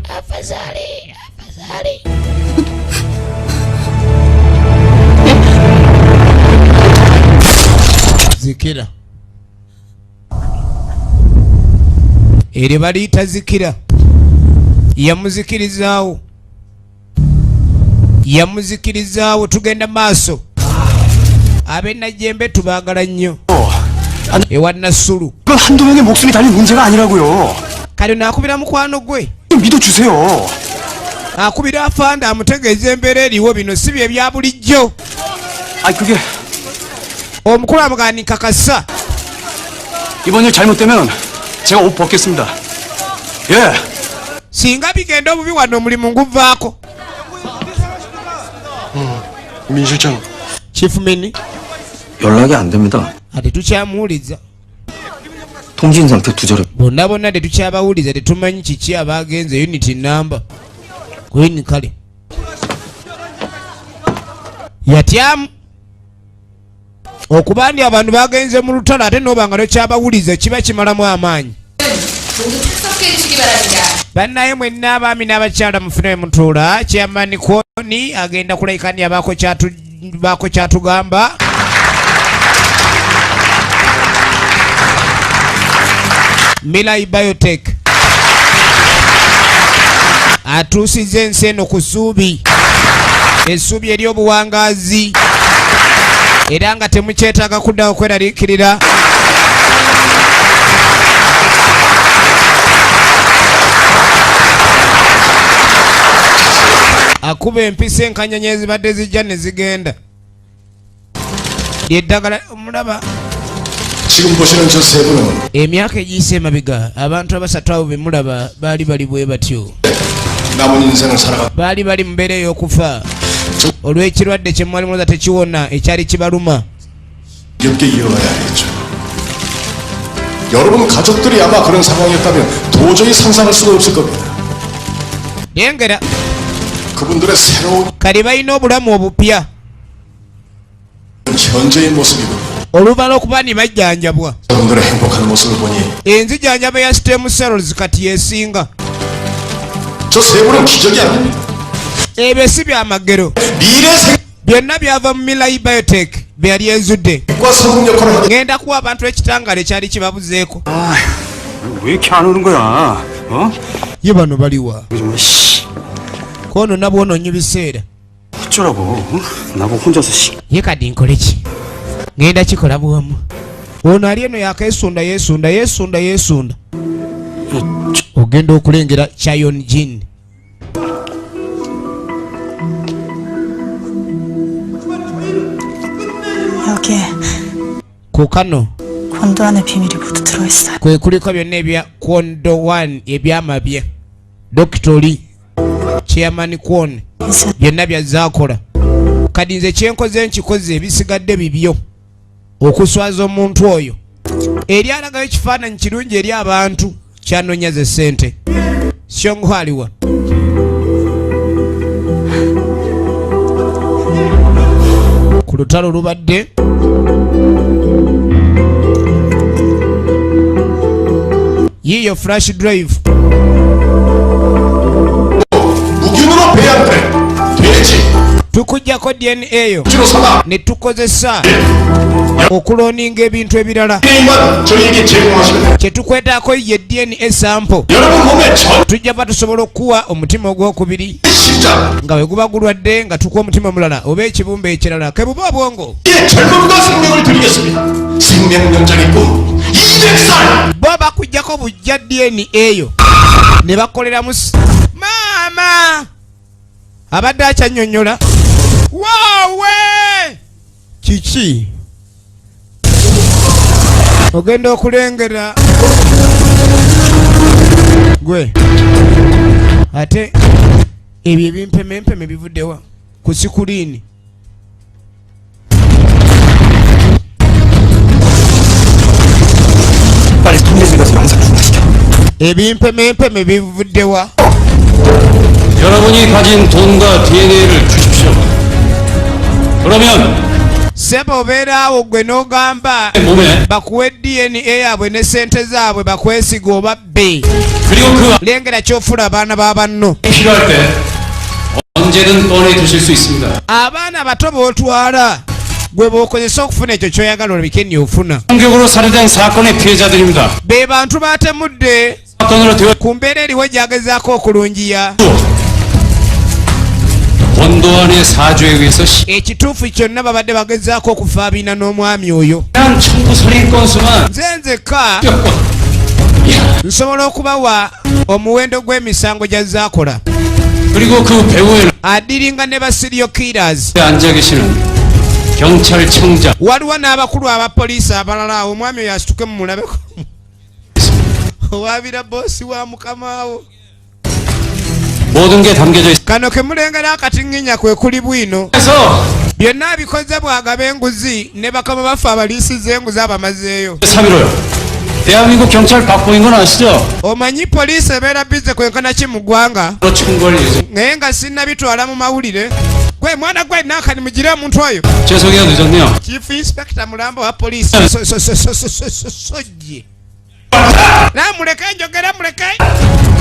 Afazaali, afazaali. Zikira eryo baliyita zikira. Yamuzikirizaawo, yamuzikirizaawo. Tugenda maaso. Ab'enajjembe tubaagala nnyo ewa Nassulu. 그건 한두 명의 목숨이 달린 문제가 아니라고요. Kale naakubira mukwano gwe. 좀 믿어주세요. Akubira afande amutegeeza embeera eriwo, bino si bye bya bulijjo. 아 그게 Omukulu amugamba kakasa. 이번 일 잘못되면 제가 옷 벗겠습니다. 예. Singa bigenda obubi wano omulimu nguvaako. 민 실장. Chief Mini. 연락이 안 됩니다. Ate tukyamuwuliza. 통신 상태 두절해. Bonna bonna tetukyabawuliza, tetumanyi kiki abagenze unit namba queen. Kale yatyamu okuba ndi abantu bagenze mu lutalo ate noba nga tokyabawuliza kiba kimalamu amaanyi. 모두 착석해 주시기 바랍니다. Bannaye mwenna abaami n'abakyala mufune mutuula. Chairman Kwoni agenda kulayikani abaako baako kyatugamba. Milai Biotech atuusiza ensi eno ku ssuubi, essuubi ery'obuwangaazi, era nga temukyetaaga kuddawo kweraliikirira. Akuba empisa enkanyanya ezibadde zijja ne zigenda lyeddagala omulaba. 지금 보시는 저 세 분은 Emyaka egiyise emabega abantu abasatu abo be mulaba baali bali bwe batyo. 남은 인생을 살아가 Baali bali mu mbeera ey'okufa olw'ekirwadde kye mwali mulowooza tekiwona ekyali kibaluma. 지겹게 이어가야 하겠죠. 여러분 가족들이 아마 그런 상황이었다면 도저히 상상할 수가 없을 겁니다. Lengera. 그분들의 새로운 Kali balina obulamu obupya 현재의 모습이고 oluva okuba ni bajjanjabwa. 여러분들의 행복한 모습을 보니 Enzijanjaba ya stem cells kati yesinga. 저 세 분은 기적이 아닙니다. Ebyo si byamagero. 미래 Byonna byava mu Mirai Biotech bye yali ezudde. 생과 성공 역할을 하게 Ŋŋenda kuwa abantu ekitangaala ekyali kibabuzeeko. 왜 이렇게 안 오는 거야? 어? Ye bano baliwa? 정말 씨. Kwonoona bwonoonyi biseera. 어쩌라고? 어? 나보고 혼자서 씨. Ye kadi nkole ki? Ŋŋenda kikola bwomu. Ono ali eno yakeesunda, yeesunda, yeesunda, yeesunda. Ogenda okulengera Chayon Jin. 여기에 Ku kano 권도안의 비밀이 모두 들어있어요. Kwe kuliko byonna ebya Kwondo 1, ebyama bye Dokita oli Chairman Kwon 인생 byonna byazaakola. Kadi nze kyenkoze nkikoze, ebisigadde bibyo. Okuswaza omuntu oyo eri alagayo ekifaananyi kirungi eri abantu kyanoonya ze ssente. Syongo aliwa? Ku lutalo lubadde yiyo flash drive. 무균으로 배양된 돼지 Tukugjako DNA yo 주로 삼아 ne tukozesa okuloninga ebintu ebirala. DNA만 저희에게 제공하시면 됩니다. Kyetukwetaako ye DNA sample. 여러분 몸에 전 Tujja ba tusobola okuwa omutima ogwokubiri 심장 nga bwe guba gulwadde nga tukuwa omutima omulala oba ekibumba ekirala kebuba obwongo. 의 젊음과 생명을 드리겠습니다. 생명 연장의 꿈 200살 Bo bakugjako bujja DNA eyo ne bakoleramu maama abadde akyannyonnyola waawe kiki ogenda okulengera gwe ate ebyo ebimpemempeme bivuddewa ku sikuliini. 빨리 통일집 가서 영상 중화시켜. Ebimpemempeme bivuddewa? 여러분이 가진 돈과 DNA를 주십시오. 그러면 Seba obeera awo gwe n'ogamba 몸에 bakuwe DNA yaabwe ne sente zaabwe bakwesiga oba bbe. 그리고 그 Lengera kyofula abaana ba banno. 필요할 때 언제든 꺼내 드실 수 있습니다. Abaana bato b'otwala gwe b'okozesa okufuna ekyo ky'oyagala olabike ni ofuna. 총격으로 살해된 사건의 피해자들입니다. Be bantu batemudde 사건으로 되어 ku mbeera eriwo gy'agezaako okulungiya. 원도안의 사주에 의해서 Ekituufu kyonna babadde bagezaako okufaabiina n'omwami oyo. 시한 청부 살인 건수만 Nze nzekka 몇 건. 이야. nsobola okubawa omuwendo gw'emisango gy'azaakola. 그리고 그 배후에 Adiringa ne ba serial killers. 앉아 계시는 경찰청장 Waliwo n'abakulu aba poliisi abalala awo. Omwami oyo asituke mumulabeko owaabira boosi wa mukamaawo. 모든 게 담겨져 있. Kano ke mulengera akatinginya kwe kuli bwino. 그래서 Byonna abikoze bwagaba enguzi ne bakama baffe abaliisiza enguzi abamazeeyo. 3.15요. 대한민국 경찰 박봉인 건 아시죠? Omanyi poliisi ebeera bize kwenkana ki mu ggwanga? 바로 청구할 예정. Naye nga sinnabitwala mu mawulire. Gwe mwana gwe naakani mugire omuntu oyo. 죄송해요 늦었네요. Chief Inspector Mulambo wa poliisi sojje namuleke njogera muleke.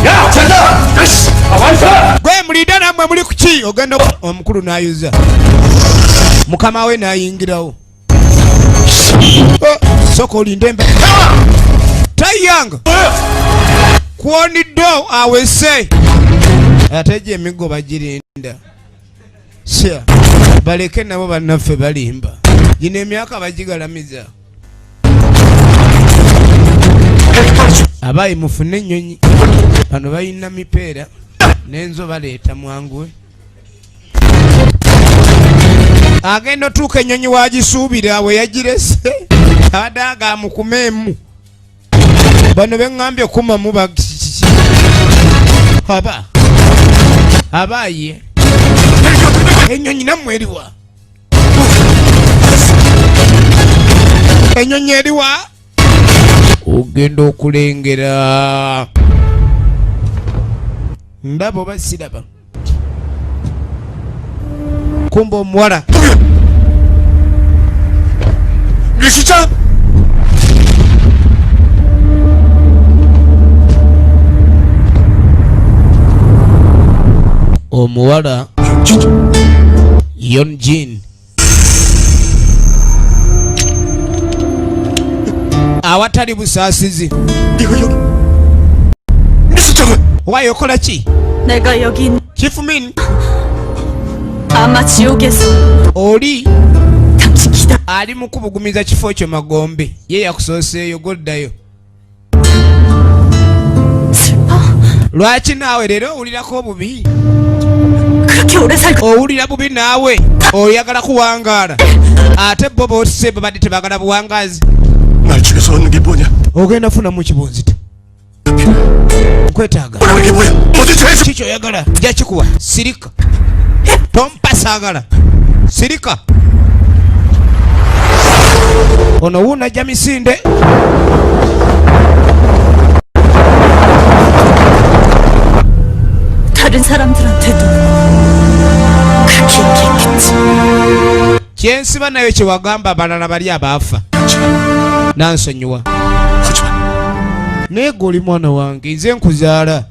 야, 된다. 으이씨, 아, 완사. Gwe mulinde nammwe muli kuki ogenda omukulu n'ayuza mukama we n'ayingirawo. Oh, soka olinde embe tayanga kwoniddo awese ate gye emiggo bagirinda sya baleke nabo bannaffe balimba gino emyaka bagigalamiza. Abayi mufune ennyonyi bano balina mipeera n'enzo baleeta mwanguwe agenda otuuka ennyonyi wagisuubira we yagirese abadde agamukumeemu bano beŋŋambye okumamu aba abaye ennyonyi nammwe eriwa? Ennyonyi eriwa? Ogenda okulengera ndaba oba siraba kumba omuwala. 류시장 Omuwala Yonjin awatali busaasizi. Wayo okola ki? Chief Min oli ali mu kubugumiza kifo kyo magombe, ye yakusooseeyo goddayo. Lwaki naawe leero owulirako obubi? Owulira bubi naawe oyagala kuwangaala, ate bo bose babadde tebagala buwangaazi. Ogenda funamu kibunzita nkwetaaga kiki oyagala nja kikuwa. Sirika, tompa saagala, sirika. Ono wuuna ajja misinde. 다른 사람들한테도 그렇게 얘기했겠지. Kyensiba nayo kyewagamba abalala bali abaafa nansonyiwa, naye gwe oli mwana wange, nze nkuzaala.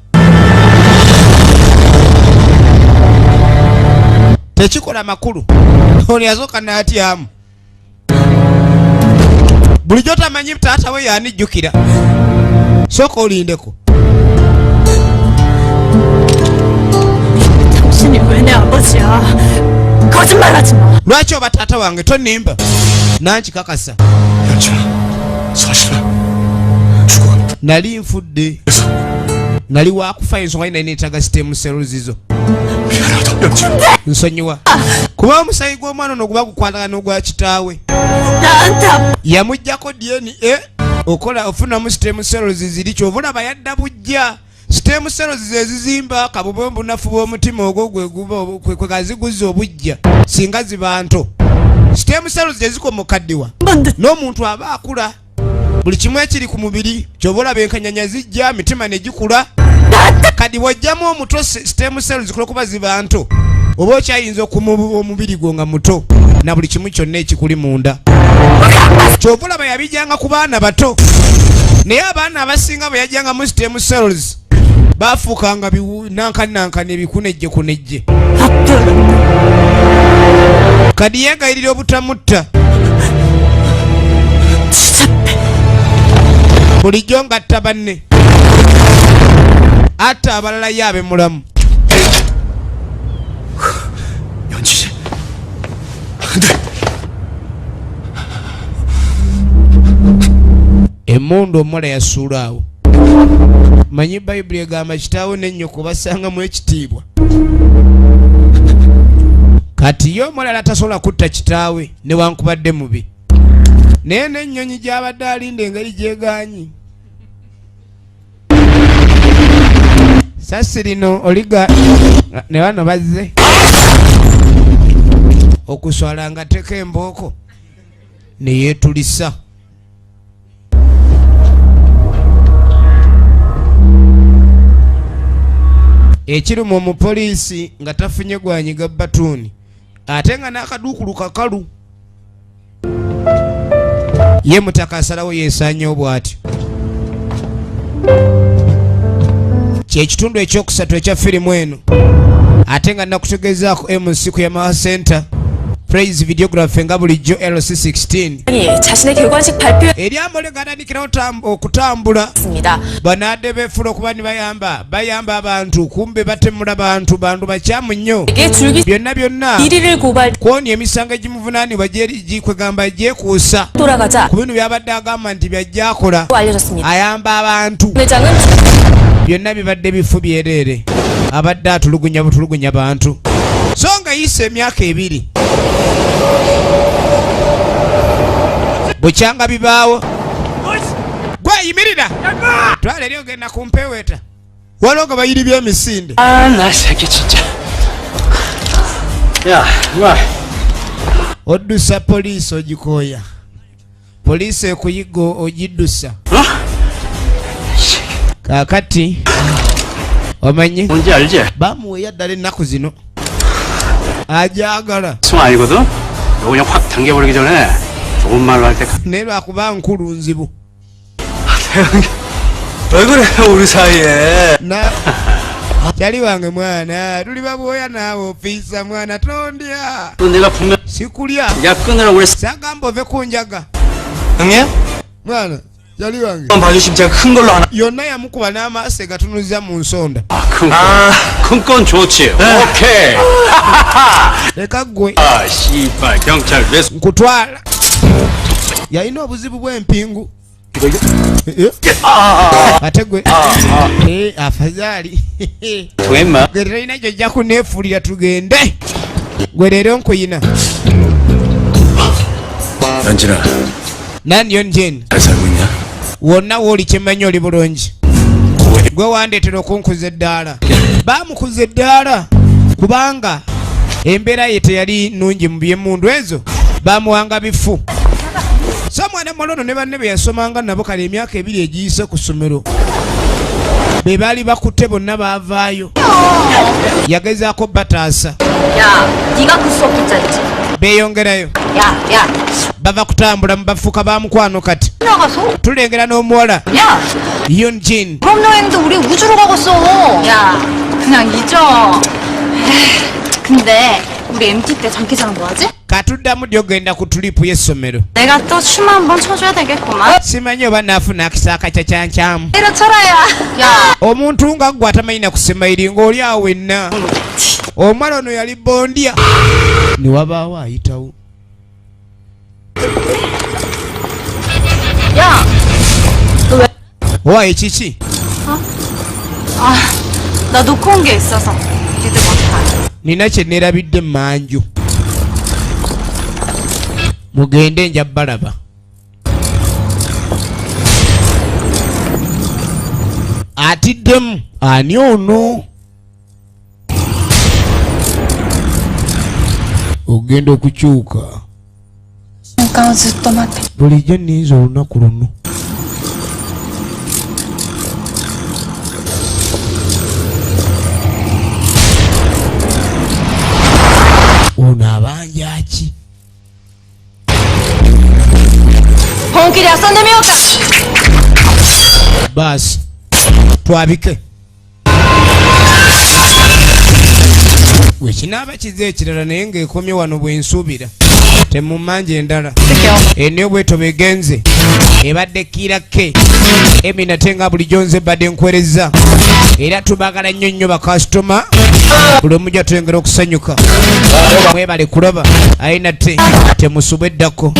Tekikola makulu. Ono yasooka n'atyamu, bulijjo tamanyi taata we yanijjukira. Sooka olindeko. 당신이 왜 내 아버지야? 거짓말하지 마. Lwaki oba taata wange? Tonimba, nankikakasa. 연진아, 사실은 죽어간다. Nali nfudde, nali wakufa, ensonga yina neetaga stem cells zo. 미안하다, 연진. Nsonyiwa, kuba omusayi gw'omwana ono guba gukwatagana n'ogwa kitaawe. 나한테 아빠 Yamugjako DNA okola ofunamu stem cells ziri, kyova olaba yadda bujja. Stem cells ze zizimba kabube obunafu bw'omutima ogwo gwe guba kwe kaziguza obujja singa ziba nto. Stem cells ze zikoma okaddiwa n'omuntu aba akula buli kimu ekiri ku mubiri, kyova olaba enkanyanya zijja, mitima ne gikula. Kati bw'ojjamu omuto stem cells zikola kuba ziba nto, oba okyayinza okuma omubiri gwo nga muto na buli kimu kyonna ekikuli munda. Kyova olaba yabijjanga ku baana bato, naye abaana abasinga bwe yajjangamu stem cells bafuukanga nankani nankani, ebikunejje kunejje. Kadi yeegayirira obutamutta bulijjo ng'atta banne, atta abalala ye abe mulamu. 연진. Emmundu omuwala yasuula awo. Manyi Bayibuli egamba kitaawo n'ennyoko basangamu ekitiibwa. Kati ye omulala tasobola kutta kitaawe newankubadde mubi, naye n'ennyonyi gy'abadde alinda engeri gyeganyi. Sasi lino oliga ne bano bazze okuswala nga teka embooko ne yeetulisa. Ekiruma omupoliisi nga tafunye gwanyiga batuuni, ate nga n'akaduukulu kakalu, ye mutaka asalawo yeesaanyewo bw'atyo. Kyekitundu ekyokusatu ekya firimu eno, ate nga nakutegezaako MC ku Yamaha Center Praise Videography nga bulijjo LC16. 자신의 개관식 발표 Eri amole gatandikirawo okutambula. 습니다. Banadde beefula okuba ne bayamba bayamba abantu, kumbe batemula bantu, bantu bakyamu nnyo. 이게 줄기 Byonna byonna 1위를 고발 kwoni emisango egimuvunaanibwa kwegamba gyekuusa 돌아가자 ku bino byabadde agamba nti byajja akola 알려졌습니다. ayamba abantu. 회장은 Byonna bibadde bifu byereere, abadde atulugunya butulugunya bantu. So nga yise emyaka 2 bukyanga bibaawo. Gwe yimirira, twala eri ogenda kumpeweeta, waliwo nga bayiribya emisinde. 아, 나 새끼 진짜. 야, 와. Oddusa poliisi ogikooya, poliisi ekuyiga ogiddusa. Kaakati omanyi 뭔지 알지? bamuweeya ddala ennaku zino ajagala. 송 아니거든? 너 그냥 확 당겨버리기 전에 좋은 말로 할 때. Naye lwakuba nkulu nzibu. 왜 그래 우리 사이에? Na Kyali wange mwana, tuli babwoya naawe ofiisa mwana, tondya. 내가 분명 Sikulya. 약 끊으라고 그랬어. Sagamba ove ku njaga. 형님? Mwana, kyali wange. 봐주시면 제가 큰 걸로 하나. Yonna yamukuba n'amaaso gatunuza mu nsonda. 큰 건 좋지. 오케이. Leka ggwe. 아, 씨발 경찰 왜 Nkutwala. Yalina obuzibu bw'empingu. Ate gwe afazaali 통했마? gwe tolina gyojja kuneefuulira, tugende. Gwe leero nkuyina. 연진아, Nani Yonjin, 잘 살고 있냐? wonna wooli kyemmanyi oli bulungi. Gwe wandeetera okunkuza eddaala. Baamukuza eddaala kubanga embeera ye teyali nnungi mu byemmundu ezo, bamuwanga bifu. So mwana muwala ono ne banne be yasomanga nabo kale emyaka 2 egiyise ku ssomero be baali bakutte bonna baavaayo. Yagezaako bataasa. 야, 네가 그 수업 듣자 했지. Beeyongerayo. 야, 야, Bava kutambula mu bafuuka ba mukwano kati. 나가서? Tulengera n'omuwala 야, Yunjin. 그럼 여행도 우리 우주로 가겠어. 야, 그냥 잊어. 에이, 근데 우리 MT 때 장기자랑 뭐 하지? Katuddamu dyogenda ku tulipu y'essomero. 내가 또 춤 한 번 춰줘야 되겠구만. Simanyi oba naafuna akisaaka kyakyankyamu. 때려쳐라야. 야, Omuntu nga ggwe atamanyi na kusimairi ng'oli awo wenna. Omuwala ono yali bondya, ne wabaawo ayitawo. 야, Owa ekiki? 아, 나 놓고 온 게 있어서. 니들 먼저 가. Nina kye neerabidde mmanju, mugende nja balaba. Atiddemu ani ono ogenda okukyuka. 瞬間をずっと待って。 Bulijjo nninze olunaku luno. Ono abanja ki? 本気で遊んでみようか。 Baasi twabike wekinaaba kize ekirala, naye ng'ekomye wano bwe nsuubira, temumanja endala. Eniyo bwetoba egenze ebadde kiira ke emi nate nga bulijjo nze badde nkwereza, era tubagala nnyo nnyo bakasitoma, buli omu jja twengera okusanyuka. Mwebale kulaba, aye nate temusubwa eddako.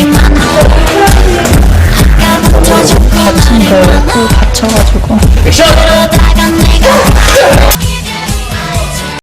다친 거 다쳐가지고.